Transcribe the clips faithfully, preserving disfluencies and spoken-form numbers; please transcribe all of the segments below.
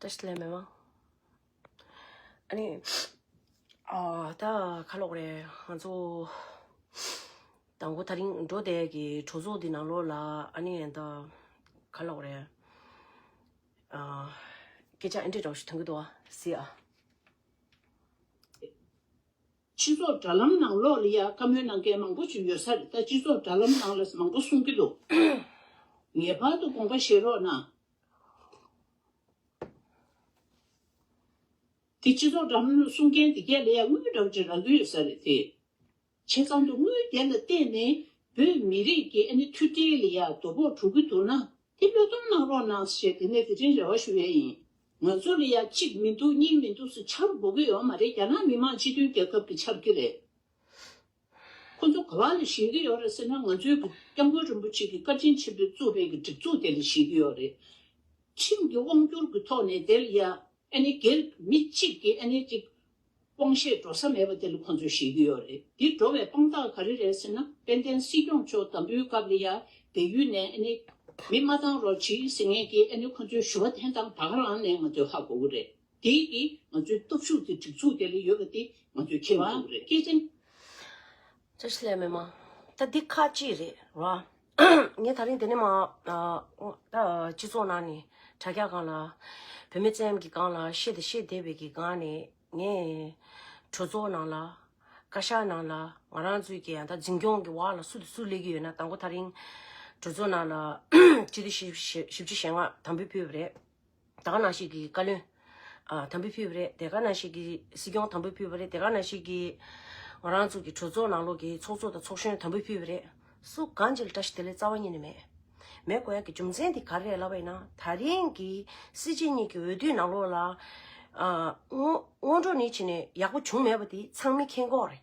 བཀྲ་ཤིས་བདེ་ལེགས་མེ་མ། ཨ་ནི། ཨ་ད་ག་ལབ་དགོས་རེད། ང་ཚོ་དང་པོ་དེ་རིང་འགྲོ་བསྡད་ཀྱི་གྲོས་ཚོགས་འདི་ནང་ལོགས་ལ་ཨ་ནི་ད་ག་ལབ་དགོས་རེད། ཨ་སྐད་ཆ་ཨེ་འདྲ་འདྲ་བོ་ཞིག་ཐོན་གྱི་འདུག་ཨ། གཟིགས་ཨ། སྤྱི་ཚོགས་དྲ་ལམ་ནང་ལོགས་ལ་ཡ་བཀའ་མོལ་གནང་མཁན་མང་པོ་ཞིག་ཡོད་ས་རེད། ད་སྤྱི་ཚོགས་དྲ་ལམ་ནང་ལ་མང་པོ་གསུང་གི་འདུག། ངེས་པར་དུ་དགོངས་པ་བཞེས་རོགས་གནང་། དེ་སྤྱི་ཚོགས་དྲ་ལམ་གསུང་མཁན་དེ་གས་ལ་ཡ་དངུལ་འདྲ་བོ་ཅིག་རག་གི་ཡོད་ས་རེད་དེ། བྱས་ཙང་དུ་དངུལ་དེ་ལ་བརྟེན་ནས་བོད་མི་རིགས་ཀྱི་ཨ་ནི་མཐུན་སྒྲིལ་ལ་ཡ་དོ་ཕོག་འགྲོ་གི་འདུག་ན་དེ་བློས་གཏོང་གནང་རོགས་གནང་ཞེས་དེ་ནས་དེ་རིང་རེ་བ་ཞུ་ཡས་ཡིན། ང་ཚོ་ལ་ཡ་གཅིག་མི་འདུག་གཉིས་མི་འདུག་ཟེར་འཆར་དགོས་ཀྱི་ཡོད་མ་རེད། རྒྱ་ནག་མི་དམངས་སྤྱི་མཐུན་རྒྱལ་ཁབ་ཀྱི་འཆར་གྱི་རེད། ཁོ་ཚོ་ག་བ་ལ་ཞེད་ཀྱི་ཡོད་རེད་ཟེར་ན། ང་ཚོའི་གི་སྐྱབས་མགོན་རིན་པོ་ཆེ་གི་བཀའ་དྲིན་ཆེན་པོས་བཙུགས་པའི་གི་སྒྲིག་འཛུགས་དེ་ལ་ཞེད་ཀྱི་ཡོད་རེད། ཁྲིམས་ཀྱི་དབང་སྒྱུར་གྱི་ཐོག་ནས་དེ་ལ་ཡ་ཨ་ནི་སྒེར་མི་གཅིག་གི་ཨ་ནི་གཅིག་དབང་ཤེད་འགྲོ་ས་མེད་པ་དེ་ལ་ཁོ་ཚོས་ཞེད་ཀྱི་ཡོད་རེད། འདི་འགྲོ་བའི་དཔང་རྟགས་ག་རེ་རེད་ཟེར་ན། དཔལ་ལྡན་སྲིད་སྐྱོང་མཆོག་དམ་འབུལ་སྐབས་ལ་ཡ་བལ་ཡུལ་ནས་ཨ་ནི་མི་མ་བཏང་རོགས་བྱེད་ཟེར་མཁན་གྱི་ཨ་ནི་ཁོ་ཚོའི་ཞུ་བ་འཐེན་སྟངས་ད་ག་རང་ནས་ང་ཚོས་ཧ་གོ་གི་རེད། དེ་གིས་ང་ཚོའི་སྟོབས་ཤུགས་དེ་སྒྲིག་འཛུགས་དེ་ལ་ཡོད་པ་དེ་ང་ཚོས་མཁྱེན་དགོས་ཀྱི་རེད། སྐད་ཆ། བཀྲ་ཤིས་བདེ་ལེགས་མེ་མ། ད་འདི་ཁ་ཅིག་རེད་ར། ངས་ད་རིང་དེ་ནས་མ། ཨ་ད་སྤྱི་ཚོགས་ནང་ནས་དྲ་རྒྱ་སྒང་ལ། བུད་མེད་ཙམ་གྱི་སྒང་ལ་བཤད་དེ་བཤད་བསྡད་པའི་གི་སྒང་ནས་ངས་གྲོས་ཚོགས་ནང་ལ། བཀའ་ཤག་ནང་ལ་ང་རང་ཚོའི་གི་ཡང་ད་འཛིན་སྐྱོང་གི་འོག་ལ་སུ་དང་སུ་སླེབས་ཀྱི་ཡོད་ན། དང་པོ་ད་རིང་གྲོས་ཚོགས་ནང་ལ་སྤྱི་འཐུས་བཞི་བཅུ་ཞེ་ལྔ་དམ་འབུལ་ཕུལ་བ་རེད། དེ་ག་ནང་བཞིན་གྱི་བཀའ་བློན། ཨ་དམ་འབུལ་ཕུལ་བ་རེད། དེ་ག་ནང་བཞིན་གྱི་སྲིད་སྐྱོང་དམ་འབུལ་ཕུལ་བ་རེད། དེ་ག་ནང་བཞིན་གྱི་ང་རང་ཚོ་གི་གྲོས་ཚོགས་ནང་ལོགས་ཀྱི་ཚོགས་གཙོ་དང་ཚོགས་གཞོན་དམ་འབུལ་ཕུལ་བ་རེད། སུ་གང་ཅིག་ལ་བཀྲ་ཤིས་བདེ་ལེགས་རྩ་བ་ཉིད་ནས་མེད། མེད་དགོས་ཡག་གི་རྒྱུ་མཚན་དེ་ག་རེ་རེད་ལབ་པ་ཡིན་ན། ད་རིང་གི་སྲིད་སྤྱི་གཉིས་ཀྱི་འོས་བསྡུའི་ནང་ལོགས་ལ། ཨ་སྔོན་སྔོན་འགྲོ་ནས་བྱས་ནས་ཡག་པོ་བྱུང་མེད་པ་དེ་ཚང་མས་མཁྱེན་གྱི་ཡོད་རེད།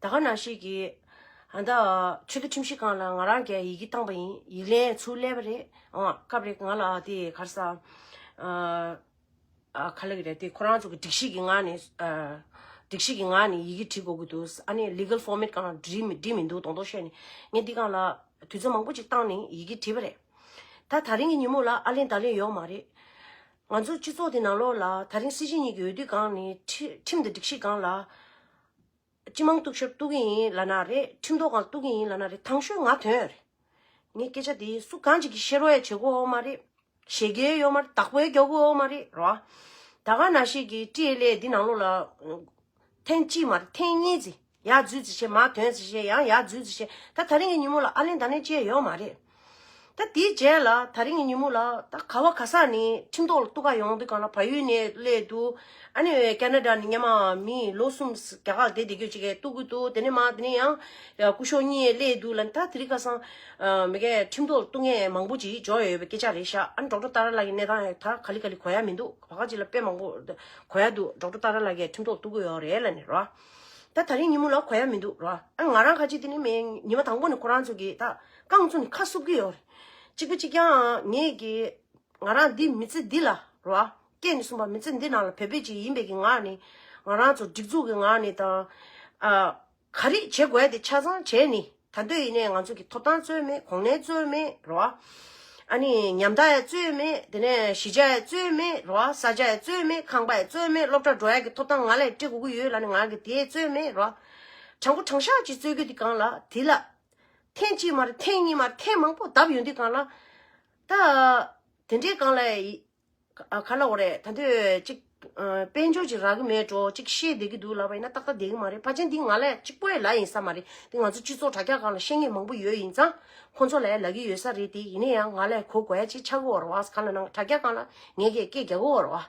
དེ་ག་ནང་བཞིན་གྱི་ཨ་ད་ཆོས་དད་ཁྲིམས་ཞིབ་ཁང་ལ་ང་རང་གིས་ཡི་གེ་བཏང་པ་ཡིན། ཡིག་ལན་ཚུར་སླེབས་པ་རེད། ཨང་སྐབས་རེ་ང་ལ་དེ་ག་རེ་ཟ། ཨ་ཨ་ག་ལབ་ཀྱི་རེད། དེ་ཁོ་རང་ཚོ་གི་སྒྲིག་གཞི་གི་ངང་ནས། ཨ་སྒྲིག་གཞི་གི་ངང་ནས་ཡི་གེ་བྲིས་དགོས་ཀྱི་འདུག། ཨ་ནི་legal format་གང་བྲིས་མི་བྲིས་མི་འདུག། དོན་དག་བཤད་ནས་ངས་འདི་སྒང་ལ་དུས་ཚོད་མང་པོ་ཅིག་བཏང་ནས་ཡི་གེ་བྲིས་པ་རེད། ད་ད་རིང་གི་ཉིན་མོ་ལ་ཨ་ལན་ད་ལན་ཡོད་མ་རེད། ང་ཚོ་སྤྱི་ཚོགས་དེ་ནང་ལོགས་ལ་ད་རིང་སྲིད་སྤྱི་གཉིས་ཀྱི་འོས་བསྡུ་སྒང་ནས་ཁྲི་ཁྲིམས་དང་སྒྲིག་གཞི་སྒང་ལ། སྤྱི་དམངས་གཏུག་ཤོར་གཏུག་གི་ཡིན་ལབ་ན་རེད། ཁྲིམས་ཐོག་སྒང་གཏུག་གི་ཡིན་ལབ་ན་རེད། དང་ཤོས་ང་ཐོན་རེད། ངས་སྐད་ཆ་དེ་སུ་གང་ཅིག་གིས་བཤད་རོགས་ཡ་བྱེད་དགོས་ཡོད་མ་རེད། བཤད་ཀྱི་ཡོད་མ་རེད། བདག་པོས་རྒྱག་དགོས་ཡོད་མ་རེད་རོ། ད་ག་ནང་བཞིན་གྱི་ཊི་ཨེལ་ཨེ་འདི་ནང་ལོགས་ལ་ཐེངས་གཅིག་མ་རེད། ཐེངས་གཉིས་ཙམ་ཡར་འཛུལ་ཙམ་བྱས། མར་ཐོན་ཙམ་བྱས། ཡང་ཡར་འཛུལ་ཙམ་བྱས། ད་ད་རིང་གི་ཉིན་མོ་ལ་ཨ་ལན་ད་ལན་བྱས་ཡོད་མ་རེད། ད་དེའི་རྗེས་ལ་ད་རིང་གི་ཉིན་མོ་ལ་ད་ག་བ་ག་ས་ནས་ཁྲིམས་ཐོག་ལ་གཏུག་ག་ཡོང་དུས་སྒང་ལ་བལ་ཡུལ་ནས་སླེབས་འདུག། ཨ་ནི་ཁེ་ན་ཌ་ནས་སྔོན་མ་མི་ལོ་གསུམ་རྒྱ་གར་བསྡད་བསྡད་རྒྱུ་ཅིག་གིས་གཏུག་གི་འདུག། དེ་ནས་མར་དེ་ནས་ཡང་སྐུ་ཞབས་གཉིས་སླེབས་འདུག་ལབ། ད་དེ་རིང་ཁ་སང་མི་གས་ཁྲིམས་ཐོག་ལ་གཏུག་མཁན་མང་པོ་ཅིག་འབྱོར་ཡོད་པའི་སྐད་ཆ་རེད་ཤག། ཨ་ནི་ཌོག་ཊར་ཏཱ་ར་ལགས་ཀྱི་གནས་སྟངས་ཡང་ད་ག་ལེ་ག་ལེ་གོ་ཡ་མི་འདུག། བར་སྐབས་ཅིག་ལ་དཔེ་མང་པོ་གོ་ཡ་འདུག། ཌོག་ཊར་ཏཱ་ར་ལགས་ཀྱིས་ཁྲིམས་ཐོག་ལ་གཏུག་གི་ཡོད་རེད་ལབ་ནས་རོ། ད་ད་རིང་ཉིན་མོ་ལ་གོ་ཡ་མི་འདུག་ར། ཨ་ང་རང་ཁ་ཅིག་དེ་ནི་མེད། ཉི་མ་དང་པོ་ནས་ཁོ་རང་ཚོ་གིས་ད་རྐང་བཙུགས་ནས་ཁ་བསུབ་ཀྱི་ཡོད་རེད། གཅིག་པ་གཅིག་རྐྱང་ངེད་ཀྱིས་ང་རང་འདི་མི་ཚེ་འདི་ལ་ར་སྐྱེས་ནས་གསུངས་པ། མི་ཚེ་འདི་ནང་ལ་བོད་པ་ཅིག་ཡིན་པའི་གི་ངང་ནས། ང་རང་ཚོ་སྒྲིག་འཛུགས་ཀྱི་ངང་ནས་དང་། ཨ་ག་རེ་བྱེད་དགོས་ཡ་དེ་ཆ་ཚང་བྱས་ནས། ད་དུང་ཡིན་ནའི་ང་ཚོ་གི་ཐོབ་ཐང་རྩོད་མེད། གོ་གནས་རྩོད་མེད་ར། ཨ་ནི་ཉམ་ཐག་ཡང་རྩོད་མེད། དེ་ནས་གཞིས་ཆགས་ཡང་རྩོད་མེད་ར། ས་ཆ་ཡང་རྩོད་མེད། ཁང་པ་ཡང་རྩོད་མེད། སློབ་གྲྭ་འགྲོ་ཡ་གི་ཐོབ་ཐང་ང་ལ་སྤྲད་དགོས་ཀྱི་ཡོད་ལབ་ནས་ང་གི་དེ་རྩོད་མེད་ར། དྲང་པོ་དྲང་བཞག་ཅིག་རྩོད་རྒྱུ་དེ་སྒང་ལ་དེ་ལ་ཐེངས་གཅིག་མ་རེད། ཐེངས་གཉིས་མ་རེད། ཐེངས་མང་པོ་བརྡབས་ཡོང་དུས་སྒང་ལ། ད་དེ་འདྲའི་སྒང་ལ་ཡི་ཨ་ག་ལབ་དགོས་རེད། ད་དུས་གཅིག་ཨ་དཔལ་འབྱོར་ཅིག་རག་གི་མེད་འགྲོ། གཅིག་བཤད་བསྡད་ཀྱི་འདུག་ལབ་པ་ཡིན་ན་ཏག་ཏག་བསྡད་ཀྱི་མ་རེད། ཕལ་ཆེར་འདི་ང་ལ་གཅིག་པོ་ཡང་ལབ་ཡིན་ས་མ་རེད། འདི་ང་ཚོ་སྤྱི་ཚོགས་དྲ་རྒྱ་སྒང་ལ་བཤད་མཁན་མང་པོ་ཡོད་ཡིན་ཙང་། ཁོང་ཚོ་ལ་ཡང་ལབ་ཀྱི་ཡོད་ས་རེད། དེ་ཡིན་ན་ཡང་ང་ལ་གོ་དགོས་ཡ་ཅིག་ཆགས་ཀྱི་ཡོད་རེད་བ། གང་ལབ་ན་དྲ་རྒྱ་སྒང་ལ་ངས་ཀྱིས་སྐད་རྒྱག་གི་ཡོད་རེད་བ།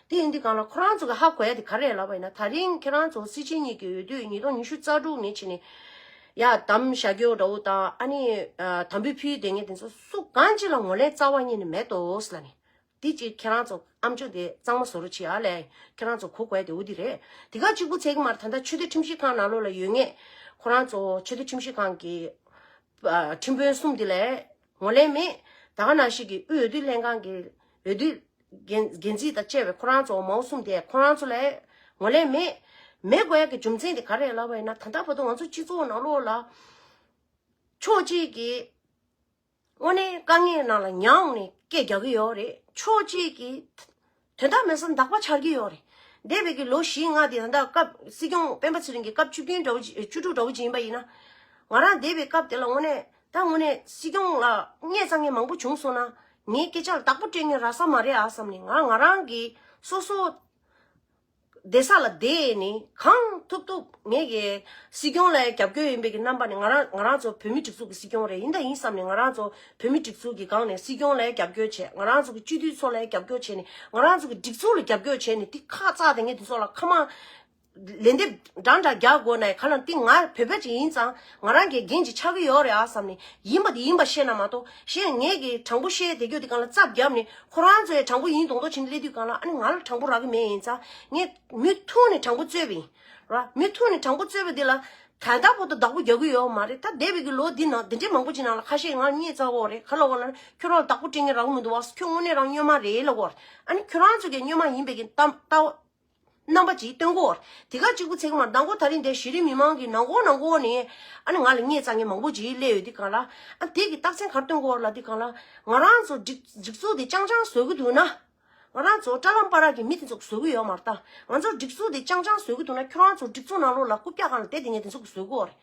དེ་ཡིན་དུས་སྒང་ལ་ཁོ་རང་ཚོ་གིས་ཧ་གོ་ཡ་དེ་ག་རེ་རེད་ལབ་པ་ཡིན་ན། ད་རིང་ཁྱེད་རང་ཚོ་སྲིད་སྤྱི་གཉིས་ཀྱི་འོས་བསྡུ་ཉིས་སྟོང་ཉི་ཤུ་རྩ་དྲུག་ནས་བྱས་ནས་ཡར་བདམས་བཞག་རྒྱུ་འདྲ་བོ་དང་། ཨ་ནི་ཨ་དམ་འབུལ་ཕུལ་བསྡད་མཁན་དེ་ཚོ་སུ་གང་ཅིག་ལ་ངོས་ལེན་རྩ་བ་ཉིད་ནས་མེད་དོ་ཟེར་ལབ་ནས། དེ་ཅིག་ཁྱེད་རང་ཚོ་ཨམ་ཅོག་དེ་གཙང་མ་བཟོ་རོགས་བྱེད་ཨ་ལས། ཁྱེད་རང་ཚོ་གོ་དགོས་དེ་འོ་དེ་རེད། དེ་ག་གཅིག་པུ་ཚད་ཀྱི་མ་རེད། ད་ལྟ་ཆོས་དད་ཁྲིམས་ཞིབ་ཁང་ནང་ལོགས་ལ་ཡོད་མཁན་ཁོ་རང་ཚོ་ཆོས་དད་ཁྲིམས་ཞིབ་ཁང་གི་ཨ་ཁྲིམས་དཔོན་གསུམ་དེ་ལ་ངོས་ལེན་མེད། ད་ག་ནང་བཞིན་གྱི་དབུས་འོས་བསྡུ་ལྷན་ཁང་གི་འོས་བསྡུ་འགན་འགན་འཛིན་དང་བཅས་པའི་ཁོ་རང་ཚོ་མའོ་གསུམ་དེ་ཁོ་རང་ཚོ་ལ་ངོས་ལེན་མེད། མེད་དགོས་ཡ་གི་རྒྱུ་མཚན་དེ་ག་རེ་ལབ་པ་ཡིན་ན། ད་ལྟ་བར་དུ་ང་ཚོ་སྤྱི་ཚོགས་ནང་ལོགས་ལ་ཕྱོགས་གཅིག་གིས་དངོས་གནས་དཀའ་ངལ་ནང་ལ་མྱངས་ནས་སྐད་རྒྱག་གི་ཡོད་རེད། ཕྱོགས་གཅིག་གིས་ དོན་དག་མེད་ས་འདག་པ་འཆར་གྱི་ཡོད་རེད། འདས་པའི་གི་ལོ་བཞི་ལྔ་དེ་ད་ལྟ་སྐབས་སྲིད་སྐྱོང་སྤེན་པ་ཚེ་རིང་གི་སྐབས་བཅུ་བདུན་འདྲ་བོ་ཅིག་བཅུ་དྲུག་འདྲ་བོ་ཅིག་ཡིན་པ་ཡིན་ན། ང་རང་འདས་པའི་སྐབས་དེ་ལ་དངོས་གནས་ད་དངོས་གནས་སྲིད་སྐྱོང་ལ་བརྙས་བཅོས་མཁན་མང་པོ་བྱུང་སོང་ན། ངའི་སྐད་ཆ་ལ་བདག་པོ་སྤྲོད་མཁན་རག་ས་མ་རེད་ཨ་བསམ་ནས། ང་ང་རང་གི་སོ་སོ་བསྡད་ས་ལ་བསྡད་ནས་གང་ཐུབ་ཐུབ་ངེད་ཀྱི་སྲིད་སྐྱོང་ལ་རྒྱབ་སྐྱོར་ཡིན་པའི་གི་རྣམ་པ་ནས། ང་རང་ང་རང་ཚོ་བོད་མི་སྒྲིག་འཛུགས་ཀྱི་སྲིད་སྐྱོང་རེད། ཡིན་ད་ཡིན་བསམ་ནས་ང་རང་ཚོ་བོད་མི་སྒྲིག་འཛུགས་ཀྱི་སྒང་ནས་སྲིད་སྐྱོང་ལ་རྒྱབ་སྐྱོར་བྱས། ང་རང་ཚོ་གི་སྤྱི་འཐུས་ཚོ་ལ་རྒྱབ་སྐྱོར་བྱས་ནས། ང་རང་ཚོ་གི་སྒྲིག་འཛུགས་ལ་རྒྱབ་སྐྱོར་བྱས་ནས། དེ་ཁ་ཚ་དེ་ངས་དེ་ཚོ་ལ་ཁ་མ་ལན་འདེབས་འདྲ་འདྲ་རྒྱག་དགོས་ན་ག་ལ། འདི་ང་བོད་པ་ཅིག་ཡིན་ཙང་ང་རང་གི་འགན་ཅིག་ཆགས་ཀྱི་ཡོད་རེད་ཨ་བསམ་ནས། ཡིན་པ་དེ་ཡིན་པ་བཤད་ན་མ་གཏོགས། གཞན་ངེད་ཀྱིས་དྲང་པོ་བཤད་བསྡད་རྒྱུ་དེ་སྒང་ལ་རྩབ་བརྒྱབ་ནས། ཁོ་རང་ཚོས་དྲང་པོ་ཡིན་མདོག་མདོག་བྱས་ནས་སླེབས་དུས་སྒང་ལ། ཨ་ནི་ང་ལ་དྲང་པོ་རག་གི་མེད་ཡིན་ཙང་། ངས་མུ་མཐུད་ནས་དྲང་པོ་རྩོད་པ་ཡིན་ར། མུ་མཐུད་ནས་དྲང་པོ་རྩོད་པ་འདི་ལ་ད་ལྟ་བར་དུ་བདག་པོ་རྒྱག་གི་ཡོད་མ་རེད། ད་འདས་པའི་གི་ལོ་འདི་ནང་འདི་འདྲའི་མང་པོ་ཅིག་ནང་ལ་ཁ་ཤས་ང་ལ་བརྙས་བཅོས་ཡོད་རེད། ག་ལ་འོ་ལ་ཁྱོད་རང་ལ་བདག་པོ་སྤྲད་མཁན་རག་གི་མི་འདུག་བ། ཁྱོད་དངོས་གནས་རང་སྨྱོན་མ་རེད་ལབ་ཡོད་རེད། ཨ་ནི་ཁྱོད་རང་ཚོ་གི་སྨྱོན་མ་ཡིན་པའི་གི་གཏམ་ལྟ་བ་རྣམ་པ་ཅིག་སྟོན་གོ། དེ་ག་གཅིག་པུ་ཚེ་གི་མ་ནང་གོ། ད་རིང་འདིར་གཞི་རིམ་མི་མང་གི་ནང་གོ་ནང་གོ་ནས་ཨ་ནི་ང་ལ་བརྙས་བཅོས་མཁན་མང་པོ་ཅིག་སླེབས་ཡོད་དུས་སྒང་ལ། ཨ་དེ་གི་རྟགས་མཚན་ག་རེ་སྟོན་གོ་ལབ་དུས་སྒང་ལ། ང་རང་ཚོ་སྒྲིག་སྒྲིག་འཛུགས་དེ་རྐྱང་རྐྱང་བཟོ་གི་འདུག་ན། ང་རང་ཚོ་བཀྲ་ལམ་བར་གྱི་མི་དེ་ཚོ་བཟོ་གི་ཡོད་མ་རེད་ད། ང་ཚོ་སྒྲིག་འཛུགས་དེ་རྐྱང་རྐྱང་བཟོ་གི་འདུག་ན། ཁྱོད་རང་ཚོ་སྒྲིག་འཛུགས་ནང་ལོགས་ལ་རྐུབ་བཀྱག་སྒང་ལ་བསྡད་དེ་ངས་དེ་ཚོ་གི་བཟོ་གི་ཡོད་རེད།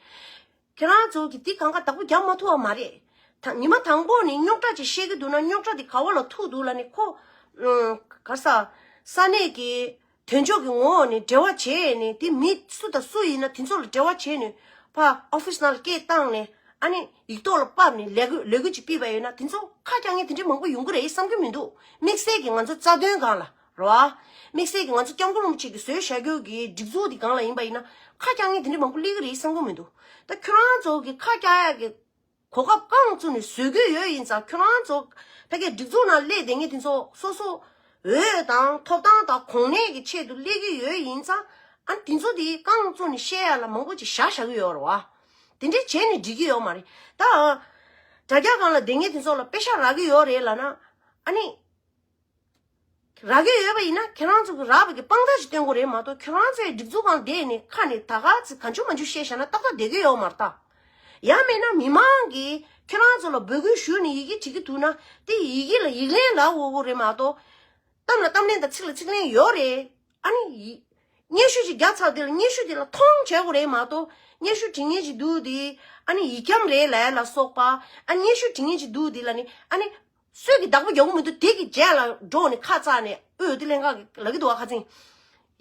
ཁྱེད་རང་ཚོ་གིས་དེ་གང་ག་བདག་པོ་རྒྱག་མ་ཐུབ་པ་མ་རེད། ད་ཉི་མ་དང་པོ་ནས་རྙོག་དྲ་ཅིག་བཤད་ཀྱི་འདུག་ན། རྙོག་དྲ་དེ་ག་བ་ལ་ཐུག་འདུག་ལབ་ནས། ཁོ་ཨ་ག་ས་ས་གནས་ཀྱི་དོན་ལྕོགས་ཀྱི་ངོ་བོ་ནས་འབྲེལ་བ་བྱས་ནས། དེ་མི་སུ་དང་སུ་ཡིན་ན་དེ་ཚོ་ལ་འབྲེལ་བ་བྱས་ནས་ཕར་ཨོ་ཕིས་ནང་ལ་སྐད་བཏང་ནས། ཨ་ནི་ཡིག་ཐོག་ལ་ཕབ་ནས་ལས་འགུལ་ལས་འགུལ་ཅིག་སྤེལ་བ་ཡིན་ན། དེ་ཚོ་ཁ་རྐྱང་མཁན་དེ་འདྲ་མང་པོ་ཡོང་གི་རེད་བསམ་གྱི་མི་འདུག། དམིགས་བསལ་གྱི་ང་ཚོ་རྩ་དོན་སྒང་ལ་རེད་བ། དམིགས་བསལ་གྱི་ང་ཚོ་སྐྱབས་མགོན་རིན་པོ་ཆེ་གིས་བཟོས་བཞག་རྒྱུ་གི་སྒྲིག་འཛུགས་དེ་སྒང་ལ་ཡིན་པ་ཡིན་ན། ཁ་རྐྱང་མཁན་དེ་འདྲ་མང་པོ་སླེབས་ཀྱི་རེད་བསམ་གྱི་མི་འདུག། ད་ཁྱོད་རང་ཚོ་གི་ཁ་རྐྱང་ཡག་གི་གོ་སྐབས་རྐང་བཙུགས་ནས་བཟོ་གི་ཡོད་ཡིན་ཙང་། ཁྱོད་རང་ཚོ་ཕ་གིའི་སྒྲིག་འཛུགས་ནང་སླེབས་བསྡད་མཁན་དེ་ཚོ་སོ་སོ་འོས་དང་ཐོབ་ཐང་དང་གོ་གནས་ཀྱི་ཆེད་དུ་སླེབས་ཀྱི་ཡོད་ཡིན་ཙང་། ཨ་ནི་དེ་ཚོ་དེ་རྐང་བཙུགས་ནས་བཤད་ཡ་ལ་མང་པོ་ཅིག་བཞག་བཞག་གི་ཡོད་རེད་བ། དེ་འདྲས་བྱས་ནས་འགྲིག་གི་ཡོད་མ་རེད་ད། དྲ་རྒྱ་སྒང་ལ་བསྡད་མཁན་དེ་ཚོ་ལ་པེ་ཤག་རག་གི་ཡོད་རེད་ལབ་ན། ཨ་ནི་རག་གི་ཡོད་པ་ཡིན་ན་ཁྱེད་རང་ཚོ་གི་རག་པ་གི་དཔང་རྟགས་ཤིག་སྟོན་དགོས་རེད་མ་གཏོགས། ཁྱེད་རང་ཚོའི་སྒྲིག་འཛུགས་སྒང་བསྡད་ནས་ཁ་ནས་ད་ག་ཚོད་གང་བྱུང་མང་བྱུང་བཤད་བཞག་ན་ཏག་ཏག་བསྡད་ཀྱི་ཡོད་མ་རེད་ད། ཡང་མིན་ན་མི་མང་གིས་ཁྱེད་རང་ཚོ་ལ་འབོད་སྐུལ་ཞུས་ནས་ཡི་གེ་བྲིས་ཀྱི་འདུག་ན། དེ་ཡི་གེ་ལ་ཡིག་ལན་ལབ་དགོས་ཀྱི་རེད་མ་གཏོགས། གཏམ་ལ་གཏམ་ལན་དང་ཚིག་ལ་ཚིག་ལན་ཡོད་རེད། ཨ་ནི་ཡི་སྙན་ཞུ་ཅིག་བརྒྱབ་ཚར་དེ་ལ་སྙན་ཞུ་དེ་ལ་མཐོང་བྱེད་དགོས་རེད་མ་གཏོགས། སྙན་ཞུ་བྲིས་མཁན་ཅིག་འདུག་དེ་ཨ་ནི་ཡིག་སྐྱོན་རེད་ལབ་ཡ་ལ་སོགས་པ། ཨ་སྙན་ཞུ་བྲིས་མཁན་ཅིག་འདུག་དེ་ལ་ནི། ཨ་ནི་སུས་ཀྱིས་བདག་པོ་རྒྱག་གི་མི་འདུག། དེ་གི་རྗེས་ལ་འགྲོ་ནས་ཁ་བཙགས་ནས་ཨོ་དེ་ལེན་ག་ལབ་ཀྱི་འདུག་བ། ཁ་ཚིག་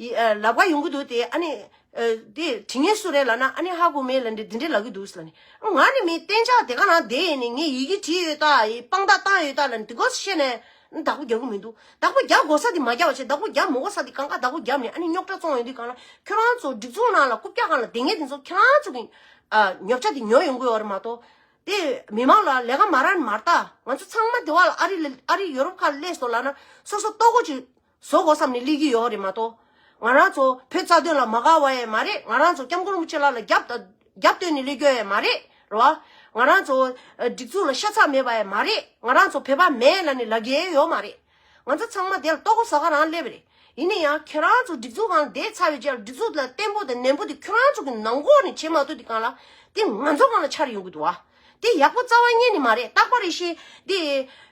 ཡི་ཨ་ལབ་ག་ཡོང་གི་འདུག། དེ་ཨ་ནི་ཨ་དེ་བྲིས་མཁན་སུ་རེད་ལབ་ན། ཨ་ནི་ཧ་གོ་མེད་ལབ་འདི་འདི་འདྲས་ལབ་ཀྱི་འདུག་ལབ་ནི། ང་ནི་མི་གཏན་འཇགས་དེ་ག་ནང་བསྡད་ནས་ངས་ཡི་གེ་བྲིས་ཡོད་ད། ཡི་དཔང་རྟགས་བཏང་ཡོད་ད་ལབ་ནི། དེ་གོ་བཤད་ནས་བདག་པོ་རྒྱག་གི་མི་འདུག། བདག་པོ་རྒྱག་དགོས་ས་དེ་མ་རྒྱབ་པ་བྱས། བདག་པོ་རྒྱག་མི་དགོས་ས་དེ་གང་ག་བདག་པོ་རྒྱབ་ནས། ཨ་ནི་རྙོག་དྲ་བཙོང་ཡོང་དུས་སྒང་ལ་ཁྱོད་རང་ཚོ་སྒྲིག་འཛུགས་ནང་ལ་རྐུབ་བཀྱག་སྒང་ལ་བསྡད་མཁན་དེ་ཚོ་ཁྱོད་རང་ཚོ་གི་ཨ་ཉོ་ཆ་དེ་ཉོ་ཡོང་གི་ཡོད་རེད་མ་གཏོགས། དེ་མི་མང་ལ་ལས་ཀ་མ་རག་ནི་མ་རེད་ད། ང་ཚོ་ཚང་མ་དེ་བ་ལ་ཨ་རི་ལ་ཨ་རི་ཡོ་རོབ་ཁག་ལ་སླེབས་སོང་ལབ་ན་སོ་སོ་ལྟོ་གོས་ཅིག་བཟོ་དགོས་བསམ་ནས་སླེབས་ཀྱི་ཡོད་རེད་མ་གཏོགས། ང་རང་ཚོ་བོད་རྩ་དོན་ལ་མ་དགའ་བ་ཡང་མ་རེད། ང་རང་ཚོ་སྐྱབས་མགོན་རིན་པོ་ཆེ་ལགས་ལ་རྒྱབ་རྒྱབ་སྟོན་ནས་སླེབས་ཀྱི་ཡོད་ཡང་མ་རེད། རེད་བ། ང་རང་ཚོ་ཨ་སྒྲིག་འཛུགས་ལ་ཤ་ཚ་མེད་པ་ཡང་མ་རེད། ང་རང་ཚོ་བོད་པ་མེད་ལབ་ནས་ལབ་ཀྱི་ཡོད་མ་རེད། ང་ཚོ་ཚང་མ་དེ་ལ་ལྟོ་གོས་ཟ་ག་རང་སླེབས་པ་རེད། ཡིན་ན་ཡང་ཁྱེད་རང་ཚོ་སྒྲིག་འཛུགས་སྒང་ལ་བསྡད་ཚར་བའི་རྗེས་ལ་སྒྲིག་འཛུགས་ལ་བརྟན་པོ་དང་ནན་པོ་དེ་ཁྱེད་རང་ཚོ་གི་ནང་ཁོག་ནས་བྱེད་མ་ཐུབ་དུས་སྒང་ལ་དེ་ང་ཚོ་སྒང་ལ་འཆར་ཡོང་གི་འདུག་བ། དེ་ཡག་པོ་རྩ་བ་ཉིད་ནས་མ་རེད། རྟག་པར་རེ་ཞིག་དེ་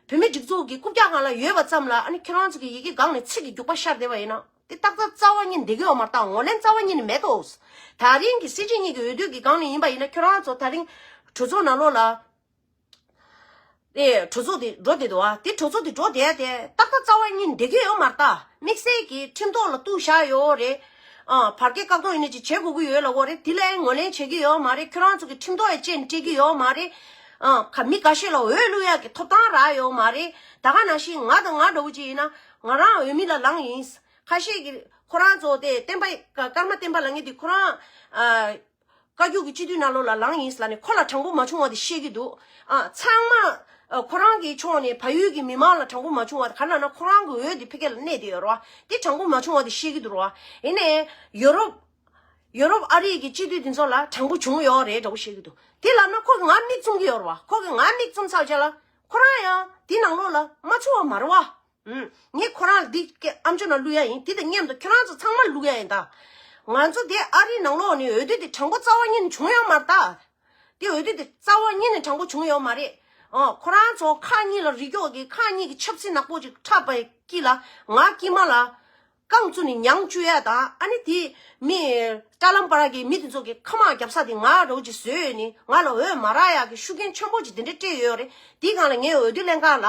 བོད་མི་སྒྲིག་འཛུགས་ཀྱི་རྐུབ་བཀྱག་སྒང་ལ་ཡོད་པ་ཙམ་ལ། ཨ་ནི་ཁྱེད་རང་ཚོ་གི་ཡི་གེ་སྒང་ནས་ཚིག་གི་རྒྱུག་པ་ཤར་བསྡད་པ་ཡིན་ན། དེ་རྟག་རྟག་རྩ་བ་ཉིད་ནས་བསྡད་ཀྱི་ཡོད་མ་རེད། ད་ངོས་ལེན་རྩ་བ་ཉིད་ནས་མེད་དོ། ད་རིང་གི་སྲིད་སྤྱི་གཉིས་ཀྱི་འོས་བསྡུ་གི་སྒང་ནས་ཡིན་པ་ཡིན་ན། ཁྱེད་རང་ཚོ་ད་རིང་གྲོས་ཚོགས་ནང་ལོགས་ལ་དེ་གྲོས་ཚོགས་དེ་འགྲོ་བསྡད་འདུག་བ། དེ་གྲོས་ཚོགས་དེ་འགྲོ་བསྡད་དེ་ཏག་ཏག་རྩ་བ་ཉིད་ནས་བསྡད་ཀྱི་ཡོད་མ་རེད་ད། དམིགས་བསལ་གྱི་ཁྲིམས་ཐོག་ལ་གཏུགས་བཞག་ཡོད་རེད། ཨ་བར་བརྒལ་བཀག་སྡོམ་ཡིན་ནའི་ཅིག་བྱེད་དགོས་ཀྱི་ཡོད་ལབ་ཀྱི་ཡོད་རེད། དེ་ལ་ངོས་ལེན་བྱེད་ཀྱི་ཡོད་མ་རེད། ཁྱེད་རང་ཚོ་གི་ཁྲིམས་ཐོག་ཡང་བཅད་ནས་སྤྲད་ཀྱི་ཡོད་མ་རེད། ཨ་ཁ་མི་འགའ་ཤས་ལ་འོས་བླུག་ཡག་གི་ཐོབ་ཐང་རག་ཡོད་མ་རེད། ད་ག་ནང་བཞིན་ང་དང་ང་འདྲ་བོ་ཅིག་ཡིན་ན་ང་རང་འོས་མི་ལ་ལངས་ཡིན། ཁ་ཤས་ཀྱིས་ཁོ་རང་ཚོ་དེ་བསྟན་པ་ཀརྨ་བསྟན་པ་ལབ་མཁན་དེ་ཁོ་རང་ཨ་བཀའ་བརྒྱུད་ཀྱི་སྤྱི་འཐུས་ནང་ལོགས་ལ་ལངས་ཡིན་ལབ་ནས་ཁོ་ལ་དྲང་པོ་མ་བྱུང་བ་དེ་བཤད་ཀྱི་འདུག། ཨ་ཚང་མ་ཨ་ཁོ་རང་གི་ཕྱོགས་ནས་བལ་ཡུལ་གྱི་མི་མང་ལ་དྲང་པོ་མ་བྱུང་བ་དེ་ག་རེ་ལབ་ན། ཁོ་རང་གི་འོས་དེ་ཕ་གི་ལ་གནས་བསྡད་ཡོད་རེད་བ། དེ་དྲང་པོ་མ་བྱུང་བ་དེ་བཤད་ཀྱི་འདུག་རེད་བ། ཡིན་ནའི་ཡོ་རོབ་ཡོ་རོབ་ཨ་རི་གི་སྤྱི་འཐུས་དེ་ཚོ་ལ་དྲང་པོ་བྱུང་ཡོད་རེད་འདྲ་བོ་བཤད་ཀྱི་འདུག། དེ་ལབ་ན་ཁོ་གིས་ང་མིག་བཙུམ་གྱི་ཡོད་རེད་བ། ཁོ་གིས་ང་མིག་བཙུམ་ཚར་རྗེས་ལ་ཁོ་རང་ཡང་དེ་ནང་ལོགས་ལ་མ་ཚུད་པ་མ་རེད་བ། ཨུམ། ངས་ཁོ་རང་ལ་འདི་སྐད་ཨམ་ཅོག་ནང་བླུག་ཡ་ཡིན། དེ་དང་མཉམ་དུ་ཁྱོད་རང་ཚོ་ཚང་མར་བླུག་ཡ་ཡིན་ད། ང་ཚོ་དེ་ཨ་རིའི་ནང་ལོགས་ནས་འོས་བསྡུ་དེ་དྲང་པོ་རྩ་བ་ཉིད་ནས་བྱུང་ཡོད་མ་རེད་ད། དེ་འོས་བསྡུ་དེ་རྩ་བ་ཉིད་ནས་དྲང་པོ་བྱུང་ཡོད་མ་རེད། ཨོ། ཁོ་རང་ཚོ་ཁག་གཉིས་ལ་རིགས་སྐྱོགས་ཀྱི་ཁག་གཉིས་ཀྱི་ཆབ་སྲིད་ནག་པོ་ཅིག་འཁྲབ་པའི་དཀྱིལ་ལ་ང་དཀྱིལ་མ་ལ་རྐང་བཙུགས་ནས་མྱང་བཅུག་ཡ་དང་། ཨ་ནི་དེ་མི་ཀྲ་ལམ་པར་གྱི་མི་དེ་ཚོ་གི་ཁ་མ་རྒྱབ་ས་དེ་ང་རོགས་ཀྱིས་བཟོས་ནས་ང་ལ་འོས་མ་རག་ཡག་གི་ཤུགས་རྐྱེན་ཆེན་པོ་ཅིག་དེ་འདྲ་སྤྲད་ཡོད་རེད། དེའི་སྒང་ལ་ངས་འོས་བསྡུ་ལྷན་ཁང་ལ་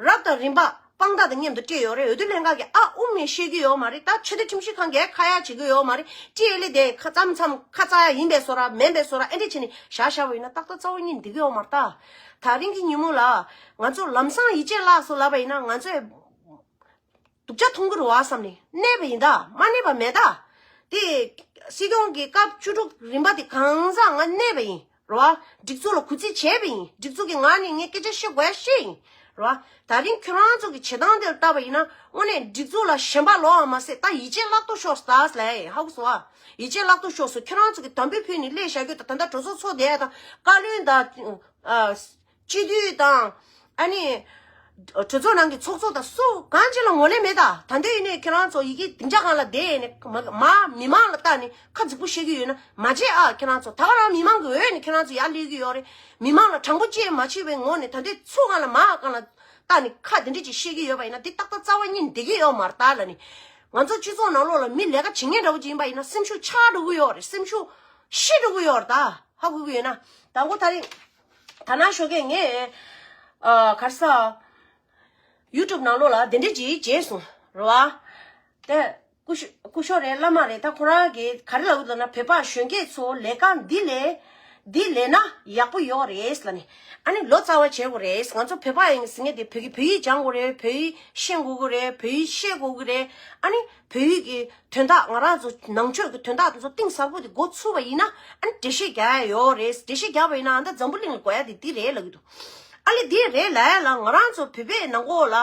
རབ་དང་རིམ་པ་དཔང་རྟགས་དང་མཉམ་དུ་སྤྲད་ཡོད་རེད། འོས་བསྡུ་ལྷན་ཁང་གིས་ཨ་ཨུམ་ནས་བཤད་ཀྱི་ཡོད་མ་རེད། ད་ཆོས་དད་ཁྲིམས་ཞིབ་ཁང་གིས་ཁ་ཡ་བྱེད་ཀྱི་ཡོད་མ་རེད། ཊི་ཨེལ་ཨེ་དེ་ཁ་མཚམས་མཚམས་ཁ་ཚ་ཡ་ཡིན་པའི་བཟོ་འདྲ་མིན་པའི་བཟོ་འདྲ་ཨེ་འདྲ་བྱས་ནས་བཞག་བཞག་པ་ཡིན་ན་ཏག་ཏག་རྩ་བ་ཉིད་འགྲིག་གི་ཡོད་མ་རེད། ད་ད་རིང་གི་ཉིན་མོ་ལ་ང་ཚོ་ལམ་སང་ཡིད་ཆེས་བརླག་སོང་ལབ་པ་ཡིན་ན་ང་ཚོས་སྡུག་ཅག་མཐོང་གི་རེད་བ་བསམ་ནས་གནས་པ་ཡིན་ད། མ་གནས་པ་མེད་ད། དེ་སྲིད་སྐྱོང་གི་སྐབས་བཅུ་དྲུག་རིམ་པ་དེ་གང་ཟག་ང་གནས་པ་ཡིན། རེད་བ། སྒྲིག་འཛུགས་ལ་གུས་བརྩི་བྱས་པ་ཡིན། སྒྲིག་འཛུགས་ཀྱི་ངག་ནས་ངས་སྐད་ཆ་བཤད་དགོས་ཡ་བཤད་ཡིན། རེད་བ། ད་རིང་ཁྱོད་རང་ཚོ་གི་བྱེད་སྟངས་དེ་ལ་བལྟས་པ་ཡིན་ན་དངོས་གནས་སྒྲིག་འཛུགས་ལ་ཞེན་པ་ལོག་ཨ་མ་ཟད་ད་ཡིད་ཆེས་བརླག་ཏུ་ཤོར་སོང་ད་ལས་ཧ་གོ་སོང་ཨ། ཡིད་ཆེས་བརླག་ཏུ་ཤོར་སོང་། ཁྱོད་རང་ཚོ་གི་དམ་བུ་ཕུལ་ནས་སླེབས་བཞག་རྒྱུ་དང་ད་ལྟ་གྲོས་ཚོགས་ཚོགས་བསྡད་ཡ་དང་བཀའ་བློན་དང་། ཨ། སྤྱི་འཐུས་དང་། ཨ་ནི། གྲོས་ཚོགས་ནང་གི་ཚོགས་གཙོ་དང་སུ་གང་ཅི་ལ་ངོ་ལས་མེད་ད། ད་འདོད་ཡིན་ནའི་ཁྱེད་རང་ཚོ་ཡི་གེ་སྡིངས་ཆ་སྒང་ལ་བསྡད་ནས་མ་མ་མི་མང་ལ་བལྟས་ནས་ཁ་རྫིག་པོ་བཤད་ཀྱི་ཡོད་ན་མ་བྱེད་ཨ། ཁྱེད་རང་ཚོ་ད་ག་རང་མི་མང་གི་འོས་ནས་ཁྱེད་རང་ཚོ་ཡར་སླེབས་ཀྱི་ཡོད་རེད། མི་མང་ལ་དྲང་པོ་བཅས་མ་བྱས་པའི་ངོ་ནས་ད་འདོད་ཚུར་སྒང་ལ་མ་སྒང་ལ་བལྟས་ནས་ཁ་དེ་འདྲ་ཅིག་བཤད་ཀྱི་ཡོད་པ་ཡིན་ན་འདི་ཏག་ཏག་རྩ་བ་ཉིད་བསྡད་ཀྱི་ཡོད་མ་རེད་ད་ལབ་ནས། ང་ཚོ་སྤྱི་ཚོགས་ནང་ལོགས་ལ་མི་ལས་ཀ་བྱེད་མཁན་འདྲ་བོ་ཅིག་ཡིན་པ་ཡིན་ན་སེམས་ཤུགས་ཆག་འགྲོ་གི་ཡོད་རེད། སེམས་ཤུགས་ཤི་འགྲོ་གི་ཡོད་རེད་ད། ཧ་གོ་གི་ཡོད་ན། དང་པོ་ད་རིང་། ད་ནང་ཞོགས་ཀས་ངས། ཨ། ག་རེ་ཟ། ཡུ་ཊུབ་ནང་ལོགས་ལ་དེ་འདྲ་ཅིག་མཇལ་སོང་རེད་བ། དེ་སྐུ་ཞབས་སྐུ་ཞབས་རེད་བླ་མ་རེད། ད་ཁོ་རང་གིས་ག་རེ་ལབ་ཀྱི་འདུག་ན་བོད་པ་གཞོན་སྐྱེས་ཚོ་ལས་ཀ་འདི་ལས་འདི་ལས་ན་ཡག་པོ་ཡོད་རེད་ལབ་ནས། ཨ་ནི་ལོ་ཙཱ་བ་བྱེད་དགོས་རེད། ང་ཚོ་བོད་པ་ཡིན་ཟེར་མཁན་དེ་བོད་ཀྱི་བོད་ཡིག་སྦྱང་དགོས་རེད། བོད་ཡིག་ཤེས་དགོས་ཀྱི་རེད། བོད་ཡིག་ཤེས་དགོས་ཀྱི་རེད། ཨ་ནི་བོད་ཡིག་གི་དོན་དག་ང་རང་ཚོ་ནང་ཆོས་ཀྱི་དོན་དག་དེ་ཚོ་གཏིང་ཟབ་པོ་དེ་མགོ་ཚུགས་པ་ཡིན་ན་ཨ་ནི་འགྲེལ་བཤད་རྒྱག་ཡ་ཡོད་རེད། འགྲེལ་བཤད་རྒྱག་པ་ཡིན་ན་ཨ་ད་འཛམ་བུ་གླིང་ལ་གོ་ཡ་དེ་འདི་རེད་ལབ་ཀྱི་འདུག་ཨ་ལེ་འདི་རེད་ལབ་ཡ་ལ་ང་རང་ཚོ་བོད་པའི་ནང་ལོགས་ལ་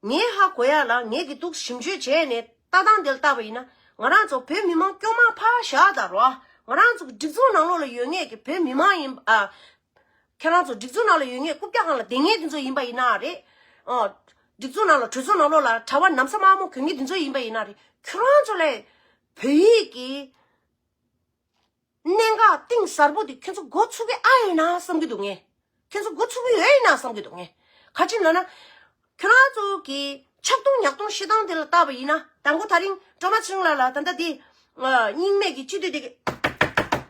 ངས་ཧ་གོ་ཡ་ལ་ངས་ཀྱི་འདུག་ཞིབ་འཇུག་བྱས་ནས་ལྟ་སྟངས་དེ་ལ་བལྟས་པ་ཡིན་ན་ང་རང་ཚོ་བོད་མི་མང་སྐྱོ་མ་ཕར་བཞག་ད་རོ། ང་རང་ཚོ་གི་སྒྲིག་འཛུགས་ནང་ལོགས་ལ་ཡོད་མཁན་གྱི་བོད་མི་མང་ཡིན་ཨ། ཁྱེད་རང་ཚོ་སྒྲིག་འཛུགས་ནང་ལ་ཡོད་མཁན་རྐུབ་བཀྱག་སྒང་ལ་བསྡད་མཁན་དེ་ཚོ་ཡིན་པ་ཡིན་ན་རེད། ཨོ། སྒྲིག་འཛུགས་ནང་ལ་གྲོས་ཚོགས་ནང་ལོགས་ལ་གྲྭ་པ་ན་བཟའ་དམར་མོ་གྱོན་མཁན་དེ་ཚོ་ཡིན་པ་ཡིན་ན་རེད། ཁྱོད་རང་ཚོ་ལས་བོད་ཡིག་གི་གནད་འགག་གཏིང་ཟབ་པོ་དེ་ཁྱོད་ཚོ་མགོ་ཚུགས་ཀྱི་ཨ་ཡོད་ན་བསམ་གྱི་འདུག་ངས། ཁྱོད་ཚོ་མགོ་ཚུགས་ཀྱི་ཡོད་ཡིན་ན་བསམ་གྱི་འདུག་ངས། ག་ཅི་ལབ་ན། ཁྱོད་རང་ཚོ་གི་ཆག་སྡང་ཉག་སྡང་བཤད་སྟངས་དེ་ལ་བལྟས་པ་ཡིན་ན་དང་པོ་ད་རིང་ཀྲོ་མ་ཚེ་རིང་ལགས་ལ་ད་ལྟ་དེ། རྙིང་མའི་གི་སྤྱི་འཐུས་དེ་གི།